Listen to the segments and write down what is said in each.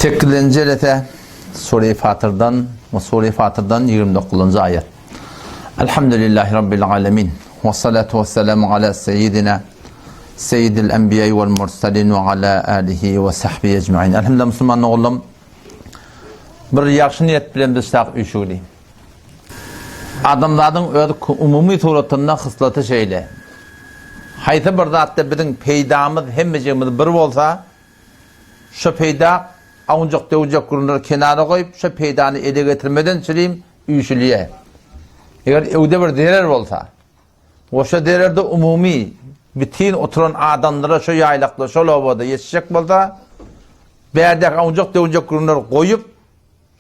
Sekizinji jelese Sure-i Fatyrdan we Sure-i Fatyrdan 29-njy aýat. Elhamdülillahi Rabbil alemin. We salatu we selamu ala seyyidina seyyidil enbiýa wal mursalin we ala alihi we sahbihi ecmaîn. Elhamdülillah musulman ogullarym bir ýagşy niýet bilen biz şak üýşügli. Adamzadyň öz umumy suratynda hyslaty şeýle. Haýsy bir zatda biziň peýdamyz hemmejigimiz bir bolsa, Şo peýda awunjak-döwünjek gürrüňleri kenara goýup, şo peýdany ele getirmeden çilim üýşülýär. Eger öwde bir zerer bolsa, we şo zerer-de umumy, bütin oturan adamlara şo ýaýlakda, şol obada ýetişjek bolsa, bärdäki awunjak-döwünjek gürrüňleri goýup,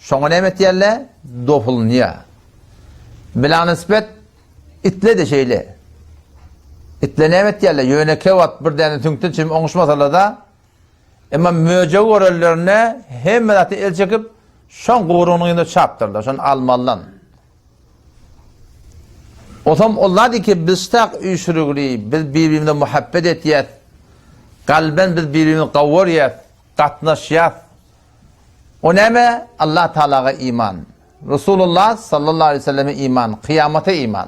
Şoňa näme etýärler? Dopulynýar. Bilanysbet itle-de şeýle. Itle näme etýärler? Ýönekeý wagt bir däne süňkden çilim oňuşmasalar-da, emma möjegi görenlerinde hemme zatdan el çekip, şoň gurugynyň ýüzüne çapdyrlar, şony almalydan. Osam onlar ki biz tak üýşürigli, biz bir-birimize muhabbet etýäs. Galben biz bir-birimizi gowy görýäs, gatnaşýas. O näme? Allah Tagalaga iman. Resulullah sallallahu aleýhi we selleme iman, kyýamata iman.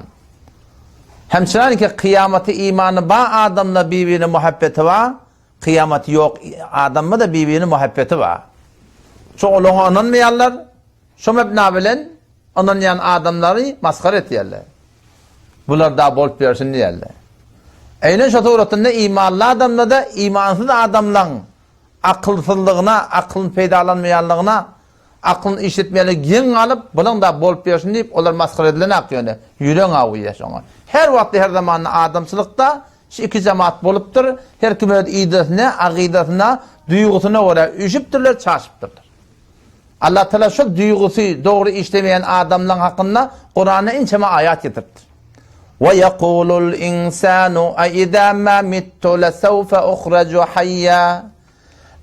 Hemçinanki kyýamata imany bar adamda bir-birine muhabbeti bar, kyýamaty ýok adamda-da bir-birine muhabbeti bar. Şo ol oňa ynanmaýarlar, şo mebna bilen ynanýan adamlary masgara etýärler. Bular da bolup ýörsün diýýärler. Eýnen şo suratynda imanly adamda-da imansyz adamlaň Akylsyzlygyna, aklyny peýdalanmaýanlygyna, aklyny işletmeýänligine geň galyp, bulaň-da bolup ýörsün diýip, olar masgara edilenak ýöne, ýüregiň awuýar şoňa. Her wagtda, her zamanda adamçylykda şu iki jemaat bolupdyr, her kim öz idesine, agydasyna, duýgusyna görä üýşüpdirler, çaşypdyrlar. Allatagala şol duýgusy dogry işlemeýän adamlaň hakynda Kuranda inçeme aýat getiripdir. Ve yekulul insanu a iza ma mittu lesawfe uhraju hayya.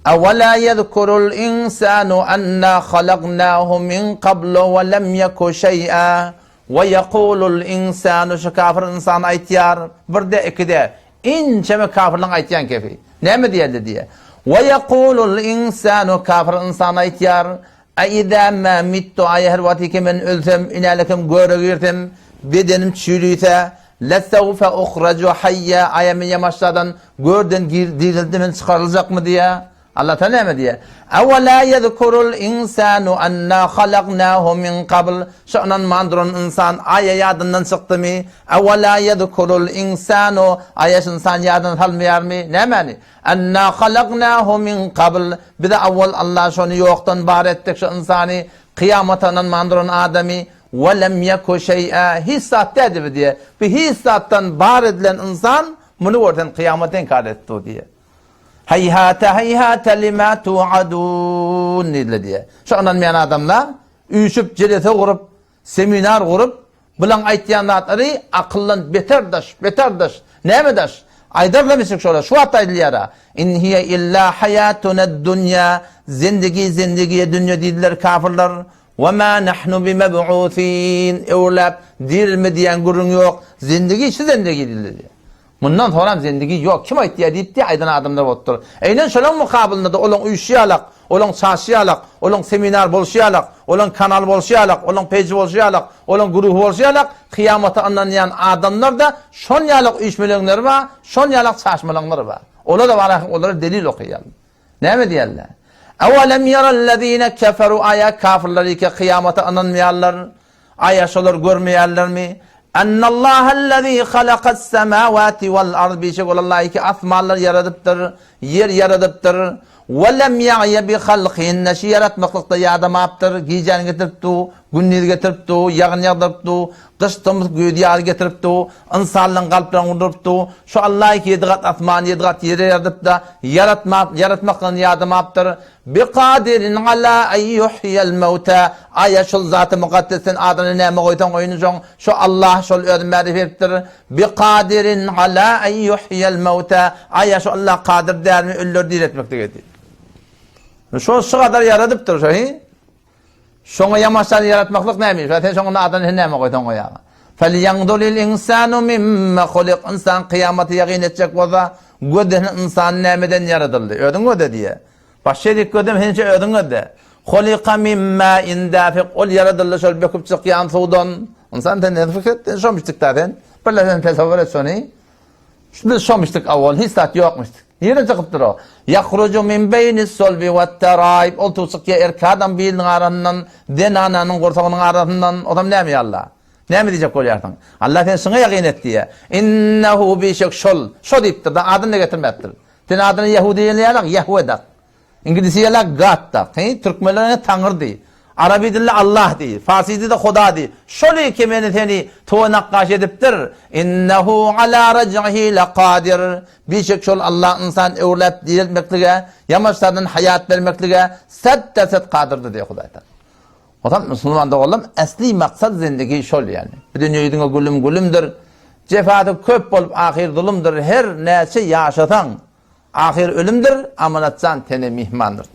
Awala yezkurul insanu anna halaknahu min qablu ve lem yeku şey'a. Ve yekulul insanu şu kafir insan aýtýar, birde ikide Inçeme kafirleň aýtýan kefi. Näme diýerdi diýe. Ve yekulul insanu kafir ynsan aýtýar, A izâ mâ mittu aýa her wagt ki men ölsem, inälekem göre girsem, bedenim çüýrüse, lesewfe uhraju haýýa aýa men ýamaşjadan görden dirildim men çykaryljakmy diýe. Allah Taala näme diýýär? Awala ýezkurul insanu anna halaknahu min qabl. Şu ynanman duran ynsan aýa ýadyndan çykdymy? Awala ýezkurul insanu aýa şu ynsan ýadyna salmaýarmy? Nämäni? Anna halaknahu min qabl. Biz awwal Allah şony ýokdan bar etdik şu ynsany, kyýamata ynanman duran adamy. We lem ýeku şeý'a. Hiç zat däldi bu diýýär. Bu hiç zatdan bar edilen ynsan muny görsen kyýamaty inkar etdi diýýär. Heýhate heýhate lima tuadun diýdiler diýýär. Şu ynanmaýan adamlar üýşüp jelese gurup, seminar gurup, bulaň aýtýan zatlary akyldan beter daş, beter daş. Näme daş? Aýdarlar niçik şolar? Şu wagt aýdylýar-a. In hiýe illa haýatunad-dunýa, zindigi zindigiýe dünýe diýdiler kafirler. Wa ma nahnu bimeb'usin. Öwrüläp dirilme diýen gürrüň ýok. Zindigi şu zindigi diýdiler diýýär. Mundan soram zendigi ýok, kim aýtýar diýip diýe aýdan adamlar bolupdyr. Eýnen şolaň mukabylynda-da olaň üýşi ýalak, olaň çaşy ýalak, olaň seminar bolşy ýalak, olaň kanal bolşy ýalak, olaň peji bolşy ýalak, olaň güruhy bolşy ýalak, kyýamata ynanýan adamlar-da şon ýalak üýşmeleňleri bar, şon ýalak çaşmalaňlary bar. Olar-da bar ahyr olara delil okaýarlar. Näme diýerler? Awalem ýarallezine keferu aýa kafirler ýeke kyýamata ynanmaýarlar. Aýa şolar görmeýärlermi? Ennallahellezî halakas-semâwâti wal-ard bişek ol Allah ki asmanlar ýaradypdyr, ýer ýaradypdyr. We lem ýa'ýe bi halkyhinne şu ýaratmaklykda ýadamapdyr, gijäni getirip du, gündiz getirip du, ýagyn ýagdyryp du, gyş, tomus, güýz, ýaz getirip du, ynsanlaryň kalplaryny gurduryp du. Şu Allah ki ýedi gat asmany, ýedi gat ýeri ýaradyp-da, ýaratmap, ýaratmakdan ýadamapdyr. Bikadirin ala en yuhyel mewta, Aýa şol Zaty Mukaddesden adyny näme goýsaň goýuny şoň, şo Allah şol özi märi beripdir. Bikadirin ala en yuhyel mewta, Aýa şo Allah kadyr dälmi ölüleri diretmeklige diýip. Şo şu gadar ýaradypdyr şo hi. Şoňa ýamaşany ýaratmaklyk näme iş? Sen şoňa adyny sen näme goýsaň goýaga. Felýanzuril insanu mimma hulik, Ynsan kyýamaty ýagyn etjek bolsa, gözlesin ynsan nämeden ýaradyldy. Özüň gözle diýýär. Baş şerik gözleme, sen şe özüň gözle. Hulika min ma'in dafiq. Ol ýaradyldy şol böküp çykýan suwdan. Ynsan sen nädip pikir etdiň? Şomuşdyk-da sen. Birle sen tesewwür et şony. Biz şomuşdyk awwal, hiç zat ýokmuşdyk. Nireden çykypdyr o? Ýahruju min beýnis sulbi wat-teraib. Ol suw çykýar erkek adam biliniň arasyndan, zenananyň gursagynyň arasyndan. Ozam näme ýa Allah? Näme diýjek bolýarsyň? Allah seni şuňa ýakyn et diýýär. Innehu bişek şol, şo diýipdir-de, adyny-da getirmäpdir. Sen adyny ýehudiýalyýalak Ýehwe dak. Iňlisýalak God dak. He, türkmenler Taňry diý. Arabi dilde Allah diý. Farsi dilde Huda diý. Şol iki meni seni towa nakgaş edipdir. Innehu ala raj'ihi lakadir. Bişek şol Allah ynsan öwrüläp direltmeklige, ýamaçlardan haýat bermeklige set-de-set kadyrdyr diýýär Hudaý Tagala. Ozal musulman doganlarym äsli maksat zindigi şol ýaly. Bu dünýe ýüzüňe gülüm gülümdir. Jefasy köp bolup ahyr zulumdyr. Her näçe ýaşasaň ahyr ölümdir. Amanatjan tene myhmandyr.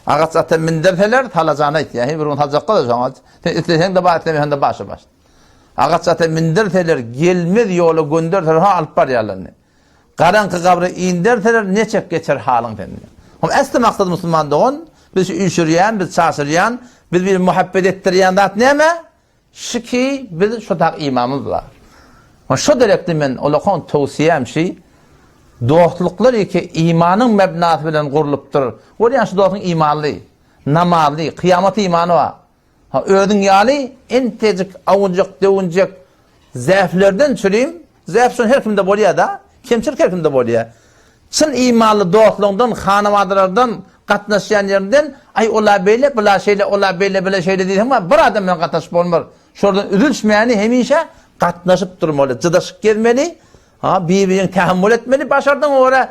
Agaç ata mindirseler salajany aýtýar. Heý bir gün saljakda-da şoňa. Sen isleseň-de bar islemeseň-de başa baş. Agaç ata mindirseler gelmez ýola gönderseler ha alyp barýarlar indi. Garaňky gabra inderseler neçek geçer halyň sende. Hom äsli maksat musulman dogan, biz şu üýşürýän, biz çaşyrýan, biz bir muhabbet etdirýän zat näme? Şu ki biz şu tak imamymyz bar. Hom şu derekde men olakan towsiýäm şi dostluklar ýeke imanyň mebnasy bilen gurlupdyr. Görýän şu dostuň imanly, namazly, kyýamata imany bar. Ha özüň ýaly entejik awunjak-döwünjek zäflerden çürim, zäf şon her kimde bolýar-da, kemçilik her kimde bolýar. Çyn imanly dostlaryňdan, hanabadalardan, gatnaşýan ýeriňden, aý ol-a beýle, bul-a şeýle, ol-a beýle, bul-a şeýle diýseň bar, bir adam bilen gatnaşyp bolmaz. Şolardan üzülişmäni hemişe gatnaşyp durmaly, jydaşyp gezmeli, ha bir-biriňi tähemmül etmeli, başardygyňa görä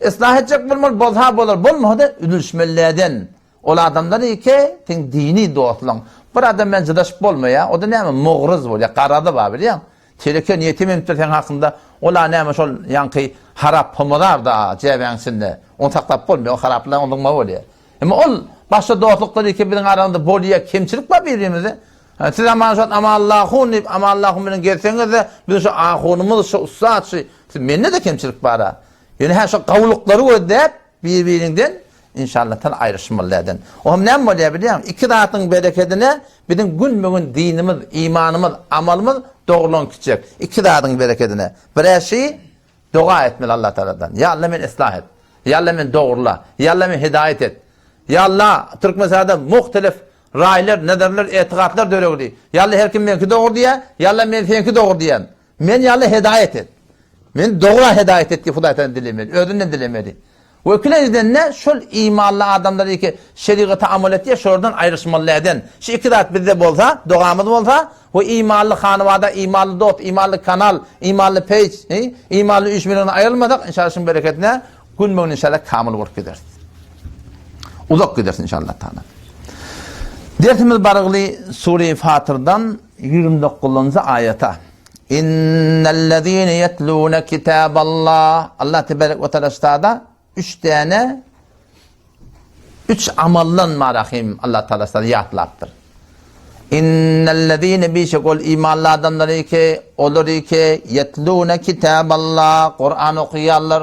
yslah etjek bolmaly, bolsa bolar, bolmasa-da üzülişmelilerden. Ol adamlar eke seň dini dostlaň. Bir adam bilen jydaşyp bolmaýa, o-da näme mugryz bolýa, garazy bar bilýäň. Teleke niýetem edipdir seň hakynda, ol-a näme şol ýaňky harap pomidor-da jäbäň içinde. Ony saklap bolmaýa, o haraplar ony zyňma bolýa. Emma ol başga dostluklar eke biziň aramyzda bolýa, kemçilik bar bir-birimizde. Siz aman şo Amanllahun diýip, Amanllahun bilen gezseňiz-de, biziň şu ahunymyz, şu ussat, şu mende-de kemçilik bar-a. Ýöne hä şo gowulyklary gözläp, Bir-biriňden inşallah aýryşmaly däden. O hem näme bolýar bilýäňmi? Iki zatyň berekedine biziň günbe-gün dinimiz, imanymyz, amalymyz dogrulanyp gitjek. Iki zadyň berekedine. Biräşi doga etmeli Allah Tagaladan. Ýa Allah meni yslah et. Ýa Allah meni dogrula. Ýa Allah meni hidaýat et. Ýa Allah Türkmenistanda muhtelif raýlar, nazarlar, etigatlar döregdi. Ýa Allah her kim meňki dogry diýýär. Ýa Allah men seňki dogry diýýän. Men ýaly hedaýat et. Meni dogra hedaýat et diýip Hudaýdan dilemeli, özünden dilemeli. We ikilenjiden-de şol imanly adamlar iki şerigata amal etýär, şolardan aýryşmaly däden. Şu iki zat bizde bolsa, dogamyz bolsa we imanly hanawada, imanly dost, imanly kanal, imanly peýj, imanly üýşmeleňden aýrylmasak, inşallah şuň bereketine günbe-gün inşallah kamyl bolup gideris. Uzak gideris inşallah taala. Dersimiz barygly Sure-i Fatyrdan 29-njy aýata. Innellezine yetlune kitaballah. Allah tebarek we taala ştada üç däne üç amaldan marahim Allah taala ştada ýatlapdyr. Innellezine bişek ol imanly adamlary ki, olary ki yetlune kitaballah, Kur'an okuýarlar.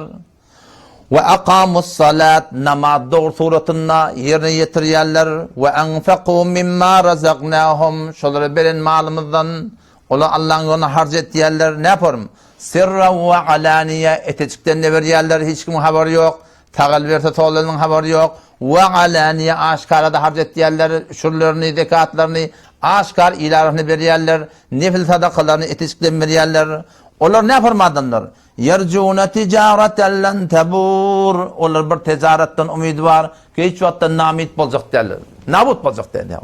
We akamus-salat, namaz dogry suratynda ýerine ýetirýärler, we anfaku mimma razaknahum, şolara beren malymyzdan olar Allaň ýolunda harç etýärler, näporm? Sirran we alaniýe, etejikden-de berýärler, hiç kimiň habary ýok, sag el berse sol eliniň habary ýok, we alaniýe, aşgara-da harç etýärler, üşürlerini, zekatlaryny aşgar il arasynda berýärler, nefil sadakalaryny etejikden berýärler. Olar näporm adamlar? Ýerjuna tijareten len tebur, olar bir tejaretden umydy bar, ki hiç wagtda namit boljak däldir. Nabut boljak däl ýa.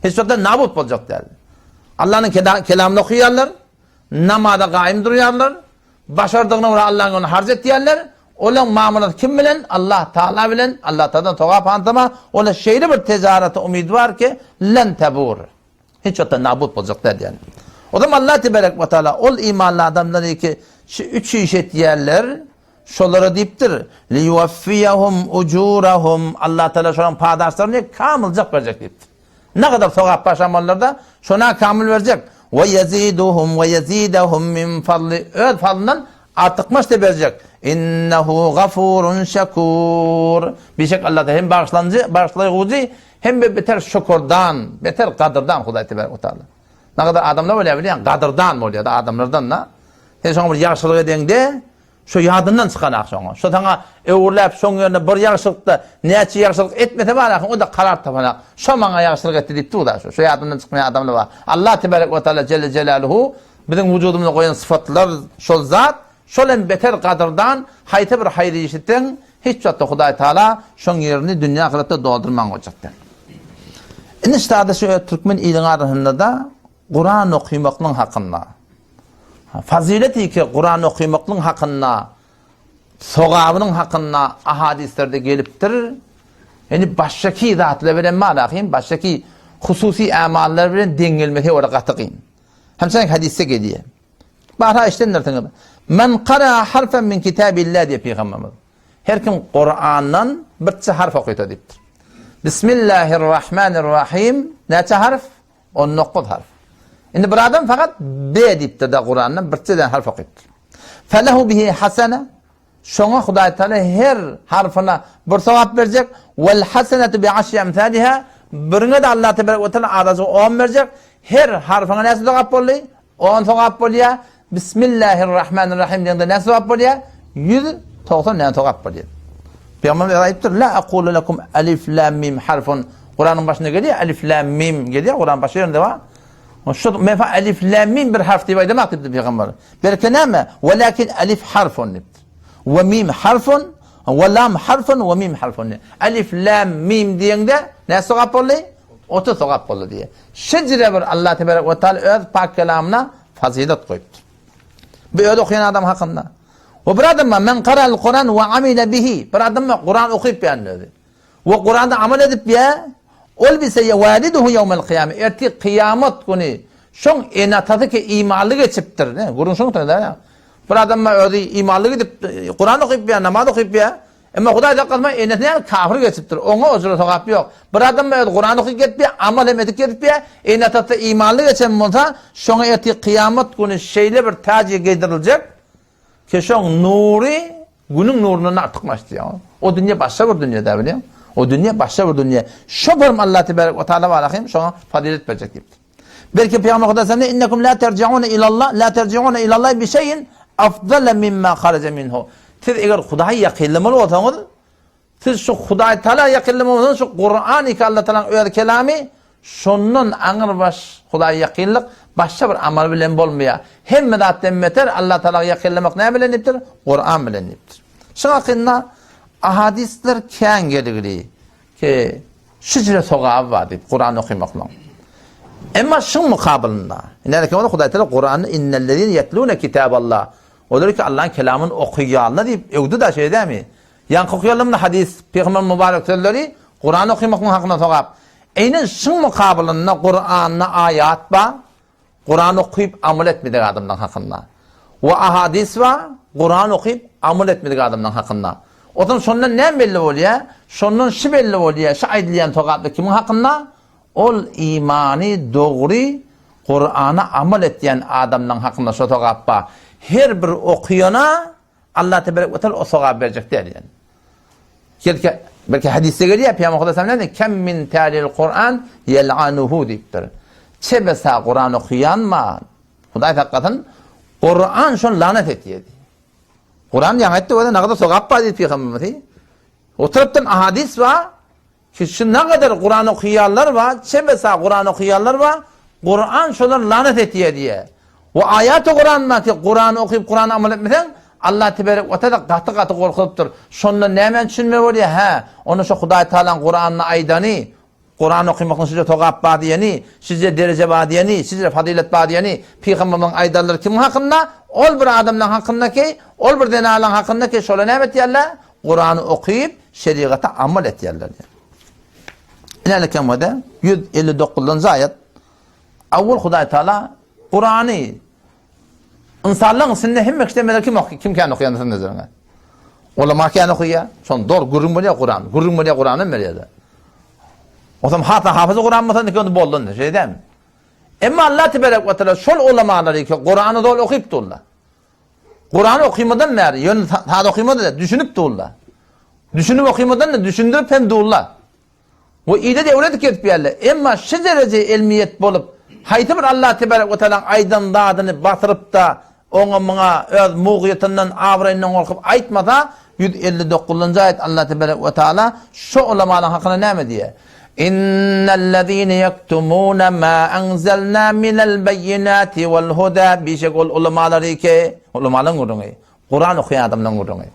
Hiç wagtda nabut boljak däl. Allanyň kelamyny okaýarlar, namaza gaýym durýarlar, başardygyna görä Allanyň ýolunda harç etýärler. Olaryň mamlasy kim bilen? Allah Taala bilen. Allah Taaladan sogap hantama. Olar şeýle bir tejarete umydy bar ki, len tebur. Hiç wagtda nabut boljak däl ýaly. O zaman Allah tebarek we taala ol imanly adamlary ki şu üç iş etýärler, şolara diýipdir, liyuwaffiyahum ujurahum. Allah taala şolaryň padaşlaryny kamyljak berjek diýipdir. Ne kadar sogap baş amallarda şona kamyl berjek. We yeziduhum we yezidahum min fadli. Öz fadlyndan artykmaç da berjek. Innehu gafurun şekur. Bişek Allah hem bagyşlanyjy, bagyşlaýjy, hem de beter şükürdan, beter gadyrdan Hudaý tebarek we taala. Ne kadar adamlar bolýar bilýän, gadyrdan bolýar da adamlardan da. Sen şoňa bir ýagşylyk edeňde, şo ýadyndan çykanak şoňa. Şo saňa öwrüläp şoň ýerine bir ýagşylykda näçe ýagşylyk etmese bar o da karar tapanak. Şo maňa ýagşylyk etdi diýip dur da şo. Şo ýadyndan çykmaýan adamlar bar. Allah tebarek we taala jelle jelaluhu biziň wujudymyza goýan syfatlar şol zat, şol hem beter gadyrdan haýsy bir haýyr iş etseň, hiç wagtda Hudaý Taala şoň ýerini dünýä ahyretde doldurman goýjak däl. Indi ştada şu türkmen iliň arasynda-da Kuran okymaklyň hakynda, fazileti ki Kuran okymaklyň hakynda, sogabynyň hakynda ahadislerde gelipdir. Indi başgaki zatlar bilen malahym, başgaki hususy amallar bilen deň gelmesi ora gaty kyn. Hemçeň hadisde gelýär. Barha eşidendirsiňiz. Men kara harfen min kitabillah diýip pygamberimiz. Her kim Kurandan birçe harf okysa diýipdir. Bismillahirrahmanirrahim näçe harf? 19 harf. Indi bir adam fakat B diýipdir da Kurandan birçeden harf okypdyr. Felehu bihi hasene Şoňa Hudaý Taala her harfyna bir sogap berjek, Vel hasenetu bi aşri emsaliha, biriňe-de Allah tebarek we taala azajyk on berjek, her harfyňa näçe sogap boldy? On sogap bolýar. Bismillahirrahmanirrahim diýende näçe sogap bolýar? 190 näçe sogap bolýar. Pygamberimiz aýdypdyr, La aqulu lekum alif lam mim harfun. Kuranyň başynda gelýär, alif lam mim gelýär, Kuran başy ýerinde bar. Şu mefa alif lam mim bir harf diýip aýdamak diýipdir pygamber. Belki näme? Walakin alif harfun diýipdir. We mim harfun, we lam harfun, we mim harfun. Alif lam mim diýende näçe sogap boldy? 30 sogap boldy diýe. Şejre bir Allah tebarek we taala öz pak kelamyna fazilet goýupdyr. Bu öz okaýan adam hakynda. We bir adam men karal Kuran we amile bihi. Bir adam Kuran okyp ýan özi. We Kuranda amal edip ýa, ol bilse ýa waliduhu ýewmel kyýame, ertir kyýamat güni şoň ene-atasy ki imanly geçipdir. Ne, gürrüň şoň da ýa. Bir adam özi imanly gidip Kuran okyp ýa, namaz okyp ýa, emma Hudaý saklasyn enesi näme kafir geçipdir. Oňa ojra sogap ýok. Bir adam özi Kuran okyp gelip ýa, amal hem edip gelip ýa, ene-atasy imanly geçen bolsa, şoňa ertir kyýamat güni şeýle bir täji geýdiriljek, Ki şoň nury günüň nurundan artykmaç diýýär. O dünýe başga bir dünýe dä bilýäň. O dünýe başga bir dünýe. Şo bir Allah tebarek we taala barahym şoňa fazilet berjek diýipdir. Belki Pygamber Huda sallam innekum la terji'un ilallah la terji'un ilallah bi şeyin afdala mimma kharaja minhu. Siz eger Hudaýa ýakynlamaly bolsaňyz, Siz şu Hudaý Taala ýakynlyk bolsaňyz, şu Kuran iki Allah Taalanyň öz kelamy, şondan aňyr baş Hudaýa ýakynlyk başga bir amal bilen bolmaýar. Hemme zatdan beter Allah Taala ýakynlamak näme bilen diýipdir? Kuran bilen diýipdir. Şu hakynda ahadisler kän geligli ki şüjre sogaby bar diýip Kuran okamaklygyň. Emma şuň mukabylynda, nädeki bolsa Hudaý Taala Kuranda innellezine yetlune kitaballah. Olar ki Allah'ın kelamyny okaýarlar diýip öwdi da şeýle dämi? Ýaňky okaýanlarymda hadys, pygamber mübarek sözleri, Kuran okamaklygyň hakynda sogap. Eýnen şuň mukabylynda Kuranda aýat bar, Kuran okyp amal etmedik adamlaryň hakynda. We ahadys bar, Kuran okyp amal etmedik adamlaryň hakynda. Onsoň şondan näme belli bolýar? Şondan şu belli bolýar, şu aýdylýan sogaplar kimiň hakynda? Ol imany dogry Kurana amal etýän adamlaryň hakynda şo sogap bar. Her bir okaýana Allah tebarek we teala o sogaby berjek däl ýani. Belki belki hadisde gelýär Pygamber Hudaý sallam näme kem min talil Kur'an yel'anuhu diýipdir. Çebesa Kur'an okuýan ma Hudaý saklasyn Kur'an şon lanet etýär. Kur'an ýaňy aýtdy we nagada sogap bar diýip Pygamberimiz. O tarapdan ahadis bar Ki şu nagadar Kuran okuýanlar bar, çebesa Kuran okuýanlar bar, Kuran şolar lanet etýär diýýär. We aýaty Kuran bar ki, Kurany okyp Kurana amal etmeseň, Allah teberek we taala gaty gaty gorkuzypdyr. Şondan nämäni düşünmeli bolýar? Hä, onda şo Hudaý Tagalaň Kuranda aýdany, Kuran okymaklygyň şije sogap bar diýeni, şije dereje bar diýeni, şije fazylet bar diýeni, Pygamberimiziň aýdanlary kimiň hakynda? Ol bir adamlaň hakynda ki, ol bir zenanlaň hakynda ki, şolar näme etýärler? Kurany okyp, şerigata amal etýärler diýýär. Ine kemede 159-njy aýat. Awwal Hudaý Taala Kurany ynsanlaryň içinde hemme kişiden beter kim oky, kim kän okaýan diýsin nazarňa. Ulama kän okaýar, şon dogry gürrüň bolýar Kuran, gürrüň bolýar Kurandan berýär. Osam hata hafyz Kuran bolsa indi onda boldy indi, şeýle dälmi? Emma Allah tebarek we taala şol ulamalary ki Kurany doly okyp durlar. Kurany okymadan bäri, ýöne sada okymady-da, düşünip durlar. Düşünip okymadan-da, düşündirip hem durlar. We ile döwlet gezip ýärler. Emma şu dereje elmiýet bolup, haýsy bir Allah tebarek we taalaň aýdan zadyny basyryp-da, oňa muňa öz mugyýetinden, abraýyndan gorkup aýtmasa, 159-njy aýat Allah tebarek we taala şo ulamalaryň hakynda näme diýýär? Innellezine ýektumuna ma anzalna minel beýinati wal huda bişek ol ulamalary ki, ulamalaryň gürrüňi. Kuran okaýan adamlaryň gürrüňi.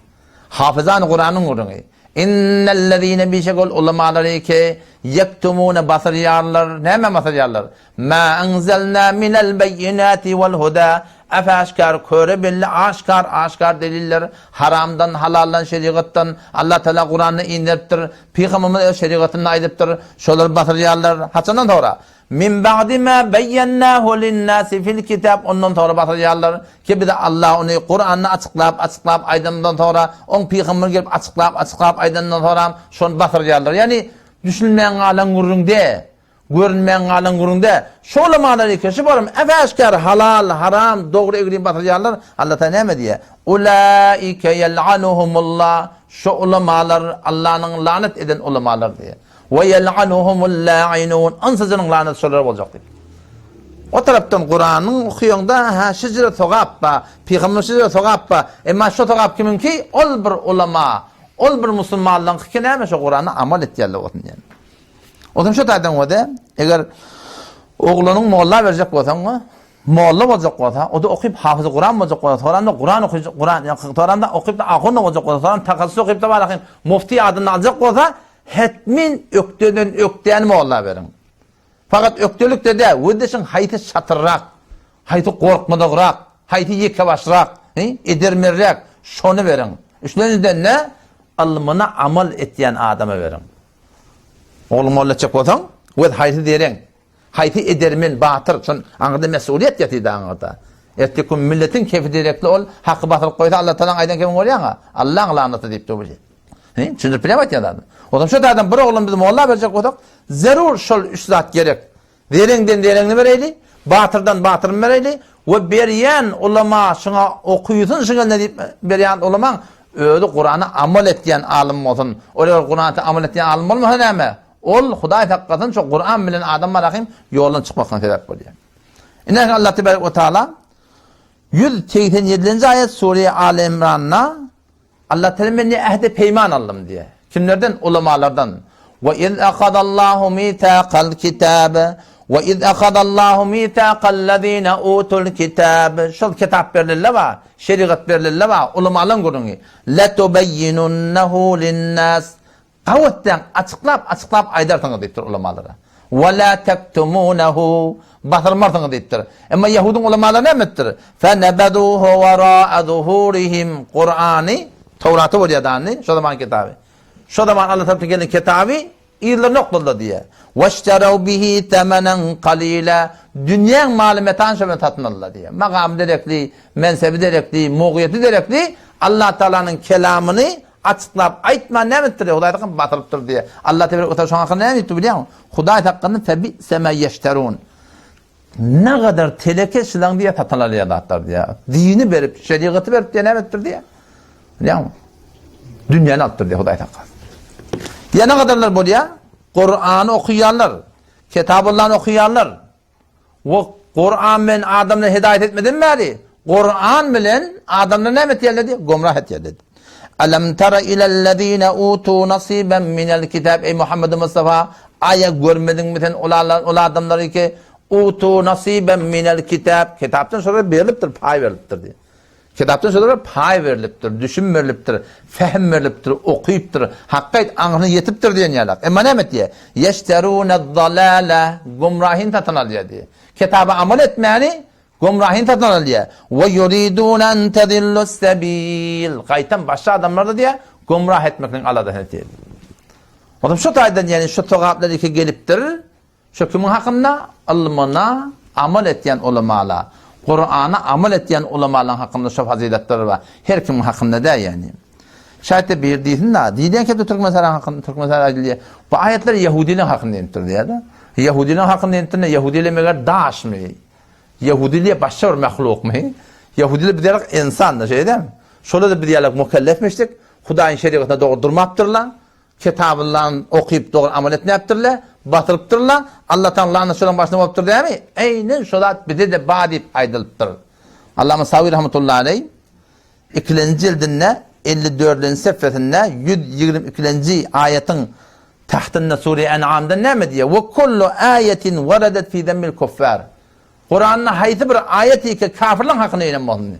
Hafyzany Kuranyň gürrüňi. Innellezine bişek ol ulamalary ki ýektumuna basyrýarlar. Näme basyrýarlar? Ma anzalna minel beýinati wal huda Äp-äşgär, köre belli, aşgär, aşgär deliller, haramdan, halaldan, şerigatdan, Allah Tagala Kuranda inderipdir, Pygamberimiz öz şerigatynda aýdypdyr, şolary basyrýarlar. Haçandan soňra? Min ba'di ma beýennahu linnasi fil kitab ondan soňra basyrýarlar ki bize Allah ony Kuranda açyklap, açyklap aýdanyndan soňra, oň pygamberi gelip açyklap, açyklap aýdanyndan soňram şony basyrýarlar. Ýagny düşünmän galan gürrüň däl. Görünmän galan gürrüňde şo ulamalar eken, şu bolam äp-äşgär halal, haram, dogry egri basyrýarlar. Allah Taala näme diýýär? Ulaike ýel'anuhumullah. Şo ulamalar Allanyň lanet eden ulamalar diýýär. We ýel'anuhumul la'inun. Ynsyjynyň lanaty şolara boljak diýip. O tarapdan Kuranyň okaýaňda ha şijre sogap ba, pygamber şijre sogap ba. Emma şo sogap kimiňki? Ol bir ulama, ol bir musulmanlaryňky näme şo Kurana amal etýärler bolsun diýen. Onsoň şo taýdan bolsa, eger oglanyň molla berjek bolsaň, molla boljak bolsa, o-da okyp hafyzy Kuran boljak bolsa, soramda Kuran okyjak, Kuran, soramda okyp da ahun boljak bolsa, soram takassus okyp da barahym mufti adyny aljak bolsa, hetmin ökdeden ökdäni molla beriň. Fakat ökdelik-de däl, wezdeşiň haýsy şatyrrak, haýsy gorkmadagrak, haýsy ýekebaşrak, edermenräk, şony beriň. Üçlenjiden-de ylmyna amal etýän adama beriň. Ogluňy molla etjek bolsaň, göz haýsy zereň, haýsy edermen, batyr, şon aňyrda mesulyýet ýatyda aňyrda. Erteki gün milletiň kefi derekli ol haky basyryp goýsa Allah Tagalaň aýdan kebin bolýaňa. Allaň lanaty diýip dur. He, düşündirip bilýäňmi aýtýan zadymy? O zaman şo taýdan bir ogluny biz molla berjek bolsak, zerur şol üç zat gerek. Zereňden zereňini bereýli, batyrdan batyryny bereýli we berýän ulama şuňa okysyn şuňa ne diýip berýän ulamaň özi Kurana amal etýän alym bolsun. Ol eger Kurana amal etýän alym bolmasa näme? Ol Hudaý saklasyn şo Kuran bilen adam barahym ýoldan çykmakdan sebäp bolýar. Ine Allah tebarek we taala 187-nji aýat sure Al Imranda Allah Teala men ne ähdi peýman aldym diýýär. Kimlerden? Ulamalardan. Wa iz akadallahu mithaqal kitab wa iz akadallahu mithaqal lezina utul kitab. Şol kitap berilende bar, şerigat berilende bar, ulamalaryň gürrüňi. Letubeýinunnehu linnas. Gawatdan açyklap, açyklap aýdarsyňyz diýipdir ulamalara. Wa la tektumunehu basyrmarsyňyz diýipdir. Emma ýahudyň ulamalary näme etdir? Fe nebeduhu wara'a zuhurihim Kurany, Towraty bolýar dany, şo zaman kitaby. Şo zaman Allah tarapyndan gelen kitaby yzlaryna okladylar diýýär. Weşteraw bihi temenen qalila dünýäň maly metany şo bilen satyn aldylar diýýär. Magamy derekli, mensebi derekli, mugyýeti derekli Allah Taalanyň kelamyny Açyklap aýtman näme edipdir diýýär, Hudaý sakyn batyrypdyr diýýär. Allah tebarek we taala şoň hakynda näme diýipdir bilýäňmi? Hudaý sakyn febi'se ma ýeşterun. Nägadar teleke şylaň diýýär satyn alýan zatlar diýýär. Dini berip, şerigaty berip diýýär näme edipdir diýýär. Bilýäňmi? Dünýäni alypdyr diýýär Hudaý sakyn. Diýýär nägadarlar bolýar? Kurany okaýarlar, Kitabullany okaýarlar. We Kuran bilen adamlary hidaýat etmeden bäri, Kuran bilen adamlary näme etýärler diýip, gomrah etýärler. Alam tara ilellezine utu nasiban minel kitab Ey Muhammed Mustafa, aýa görmediňmi sen ol adamlary ki utu nasiban minel kitab kitapdan şolara berlipdir, paý berlipdir diýip. Kitapdan şolara paý berlipdir, düşüm berlipdir, fähm berlipdir, okypdyr, hakga aňryna ýetipdir diýen ýalak. Emma näme etýär? Ýeşterûne-zalâle, gümrahyny satyn alýar diýýär. Kitaba amal etmäni gümrahyny satyn alýar. We ýuridûne en tezillus-sebîl, gaýtam başga adamlary-da diýýär, gümrah etmekligiň aladasyny etýär. Otam şu taýdan ýagny şu sogaplar iki gelipdir. Şu kimiň hakynda? Ylmyna amal etýän ulamala. Kurana amal etýän ulamalaň hakynda şo fazyletler bar. Her kimiň hakynda däl ýagny. Şaýat bir diýsin da, diýilýän kepde türkmen sara hakynda türkmen sara aýdylýar. Bu aýatlar ýehudileň hakynda inipdir diýýär-de. Ýehudileň hakynda inipdir, ýehudiler meger daşmy? Ýehudiler başga bir mahlukmy? Ýahudylar biz ýaly ynsan-da, şeýle dälmi? Şolar-da biz ýaly mukellefmişdik. Hudaýyň şerigatyna dogry durmapdyrlar. Kitabyllaryny okyp dogry amal etmäpdirler, batyrypdyrlar. Allatagalaň lagnaty şolaryň başyna bolupdyr dälmi? Eýnen şo zat bize-de bar diýip aýdylypdyr. Allama Sawi rahmetullahi aleý ikilenji jildinde 54-nji sefesinde 122-nji aýatyň tahtynda sure En'amda näme diýýär? Ve kullu aýetin waradat fi zemmil kuffar. Kuranda haýsy bir aýat ýeke kafirleň hakyna inen bolsun.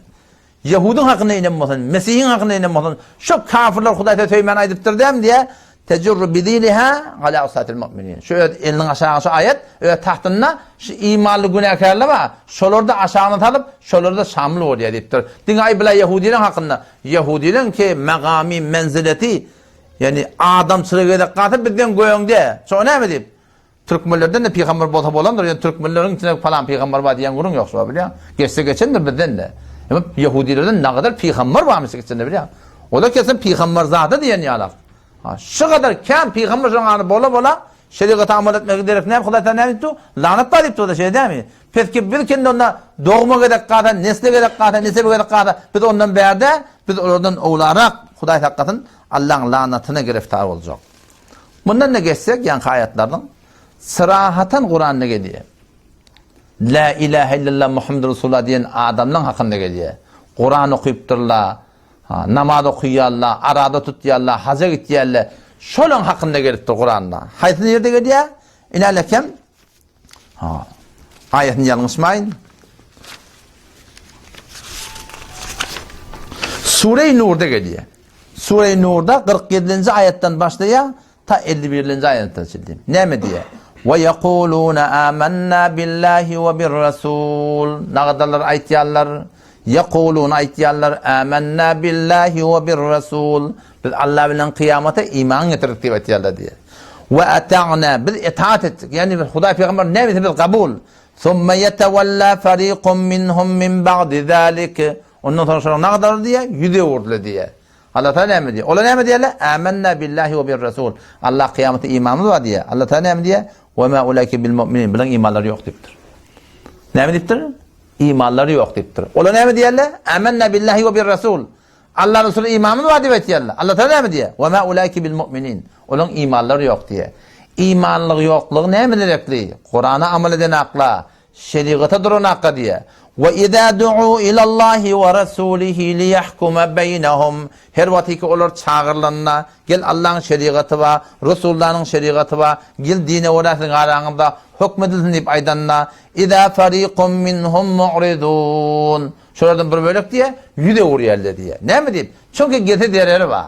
Ýehudyň hakyna inen bolsun, Mesihiň hakyna inen bolsun, şo kafirler Hudaý söz söýmän aýdypdyr dämi diýýär, Tejurru biziliha ala usatil mu'minin. Şu öz eliniň aşagyna şu aýat öz tahtynda şu imanly günäkärler bar, şolar-da aşagyna salyp, şolar-da şamyl bolýar diýipdir. Diňe aý bile ýehudylaryň hakynda, ýehudylaryň ki magamy, menzileti, ýagny adamçylyga gezek galsa bizden göňde. Şo näme diýip? Türkmenlerden-de pygamber bolsa bolandyr, ýöne türkmenleriň içinde palan pygamber bar diýen gürrüň ýok şular bilýäň. Geçse geçendir bizden-de. Emma ýehudilerden nagadar pygamber barmyş içinde bilýäň. Olar kesen pygamberzada diýen ýalak. Ha, şu kadar kän pygamber şoň any bola bola şerigata amal etmegiň derek näme Hudaý taala näme diýipdi? Lanat bar diýipdi o-da şeýle dälmi? Peski biz kende onda dogma gerek galsa, nesle gerek galsa, nesebe gerek galsa, biz ondan bärde, biz olardan owlarak Hudaý saklasyn, Allaň lanatyna giriftar boljak. Mundan-da geçsek, ýaňky aýatlaryň syrahatan Kuranda gelýär. La ilahe illallah Muhammedur Resulullah diýen adamlaryň hakynda gelýär. Kuran okypdyrlar, namaz okaýarlar, arada tutýarlar, haja gitýärler. Şolaryň hakynda gelipdir Kuranda. Haýsy ýerde gelýär? Inälekem Ha. Aýatyny ýalňyşmaýyn. Sure-i Nurda gelýär. Sure-i Nurda 47-nji aýatdan başlaýar, ta 51-nji aýatda çenli. Näme diýýär? Wa yaquluna amanna billahi we bir rasul. Nagadarlar aýtýarlar. Yaquluna aýtýarlar amanna billahi we bir rasul. Biz Allah bilen kyýamata iman getirdik diýip aýtýarlar diýýär. We ata'na biz itaat etdik. Ýagny biz Hudaý pygamber näme diýse biz kabul. Summa yetawalla fariqun minhum min ba'di zalik. Ondan soň şonuň nagdar diýýär, ýüz öwürdiler diýýär. Allah Taala näme diýýär? Olar näme diýýärler? Amanna billahi we bir rasul. Allah kyýamata imanymyz bar diýýär. Allah Taala näme diýýär? We ma ulaike bil mu'minin. Bilen imanlary ýok diýipdir. Näme diýipdir? Imanlary ýok diýipdir. Olar näme diýýärler? Amanna billahi we bir rasul. Allah Resuly imanymyz bar diýip aýtýarlar. Allah Taala näme diýýär? Wa ma ulaike bil mu'minin. Olaryň imanlary ýok diýýär. Imanlygy ýoklugy näme derekli? Kurana amal eden akla, şerigata duran akla diýýär. Wa iza du'u ilallahi wa rasulihi liyahkuma beýnehum. Her wagtyky olar çagyrylanda, gel Allahyň şerigaty bar, Resullanyň şerigaty bar, gel dine görä siziň araňyzda hökm edilsin diýip aýdanda, iza fariqun minhum mu'ridun. Şolardan bir bölek diýýär, ýüz öwürýärler diýýär. Näme diýip? Çünki gelse zereri bar.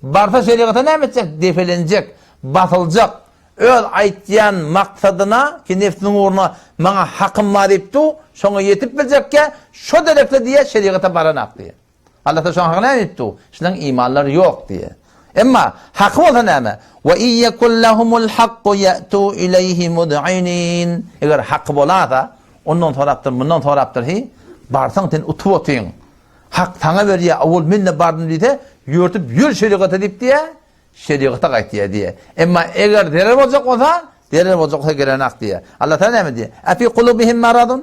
Barsa şerigata näme etjek? Depelenjek, basyljak. Öz aýtýan maksadyna, ki nefsiniň ugruna maňa hakym bar diýip dur, şoňa ýetip biljekkä, şo derekde diýýär, şerigata baranak diýýär. Allah Taala şoň hakyna näme diýip dur? Şularyň imanlary ýok diýýär. Emma haky bolsa näme? Wa iýekul lahumul hakku ýatu ileýhi mud'inin. Eger haky bolasa, Ondan sorapdyr, mundan sorapdyr, heý, barsaň sen utup otyň. Hak saňa berýär, owal men-de bardym diýse, ýörtüp ýör şerigata diýip diýýär, şerigata gaýtýar diýýär. Emma eger zerer boljak bolsa, zerer boljak bolsa gerenak diýýär. Allah Taala näme diýýär? Efi kulubihim maradun?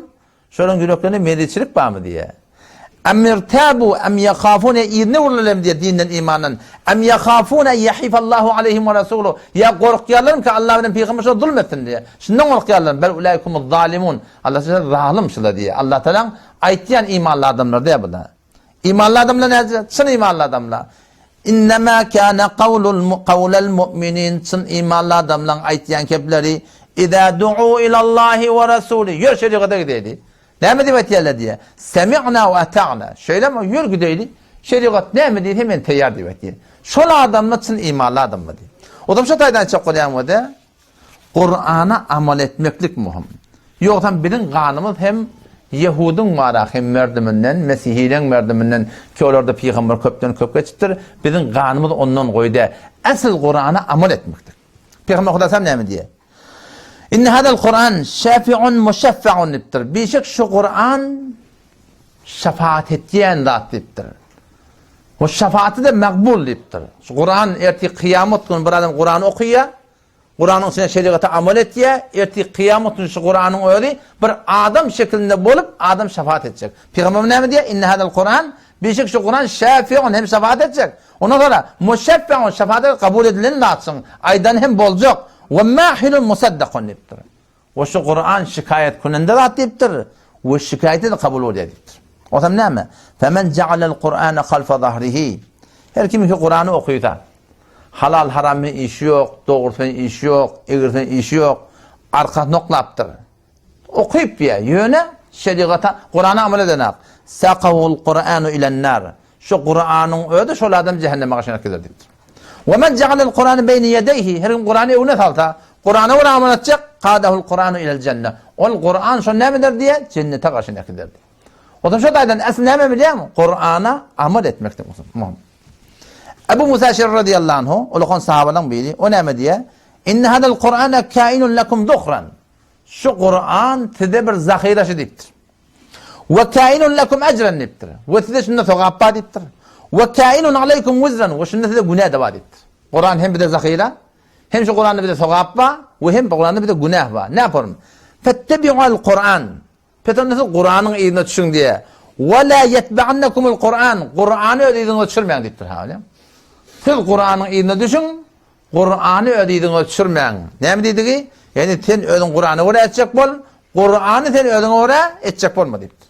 Şolaryň ýüreklerinde mezitçilik barmy diýýär. Em irtabu em yahafun yzyna öwrülermi diýýär dinden imandan. Em yahafun en yahifallahu aleyhim we rasuluhu. Ýa gorkýarlarmy ki Allah bilen pygamber şolara zulm etsin diýýär. Şundan gorkýarlar. Bel ulaikumuz zalimun. Allah şolar zalym şular diýýär. Allah Taalaň aýtýan imanly adamlar diýýär bular. Imanly adamlar näce? Çyn imanly adamlar. Innema kana kawlul kawlal mu'minin çyn imanly adamlaryň aýtýan kepleri Iza du'u ilallahi we rasuli. Ýör şerigata gideýli. Näme diýip aýtýarlar diýýär. Semi'na we ata'na. Şeýlemi? Ýör gideýli. Şerigat näme diýse men taýýar diýip aýtýar. Şol adamlar çyn imanly adamlar diýýär. Ozam şu taýdan aýtjak bolýan bolsa, Kur'ana amal etmeklik möhüm. Ýogsam biziň ganymyz hem Ýehudyň bara hem merdiminden, Mesihileň merdiminden ki olarda pygamber köpden köp geçipdir. Biziň ganymyz ondan goý däl. Asyl Kur'ana amal etmeklik. Pygamber Hudaýam näme diýýär? Inne hadal Kur'an şafi'un muşeffa'un diýipdir. Bişek şu Kur'an şefaat etýän zat diýipdir. O şefaaty da makbul diýipdir. Şu Kur'an ertir kıyamet günü bir adam Kur'an okuýar. Kuranyň içinde şeriata amal etýär, ertir kyýamat günü şu Kuranyň özi bir adam şeklinde bolup, adam şefaat etjek. Pygamberimiz näme diýýär? Inne hadal Kuran, bişek şu Kuran şafiun hem şefaat etjek. Ondan sonra muşeffeun şefaat kabul edilen zatsyň, aýdan hem boljak. We mahilun musaddakun diýipdir. We şu Kuran şikaýat kününde zat diýipdir. We şikaýaty de kabul bolýar diýipdir. Osam näme? Femen ja'alal Kur'ana halfa zahrihi. Her kim ki Kurany okysa, halal haram bilen işi ýok, dogrusy bilen işi ýok, egrisi bilen işi ýok, arkasyny oklapdyr. Okyp diýýär, ýöne şerigata, Kurana amal edenak. Sakahul Kur'anu ilen-nar. Şu Kuranyň özi şol adam cehenneme gaşyna gider diýipdir. Ve men ja'alel Kur'anu beýne ýedeyhi, her kim Kurany öňüne salsa, Kurana görä amal etjek, kadahul Kur'anu ilel jenne. Ol Kur'an şony näme eder diýýär? Jennete gaşyna gider diýýär. Otam şo taýdan asl näme bilýärmi? Kur'ana amal etmekdir. Ebu Musa Eşeri radıyallahu anhu, ulukan sahabalaryň biri, o näme diýýär? Inne hadal Kur'ana kainun lekum zuhran. Şu Kur'an size bir zahiraşy diýipdir. We kainun lekum ecren diýipdir. We size şunda sogap bar diýipdir. We kainun aleykum wizran we şunda size günä de bar diýipdir. Kur'an hem bize zahira, hem şu Kur'anda bize sogap bar we hem Kur'anda bize günah bar. Ne yaparım? Fettebi'al Kur'an. Pes onda siz Kur'anyň yzyna düşüň diýe. We la yetba'annakumul Kur'an. Kur'any öz yzyňyza düşürmäň diýipdir. Ha, Siz Kur'anyň yzyna düşüň, Kur'any öz yzyňyza düşürmäň. Näme diýdigi? Ýagny sen özüň Kur'ana görä etjek bol, Kur'any sen özüňe görä etjek bolma diýipdir.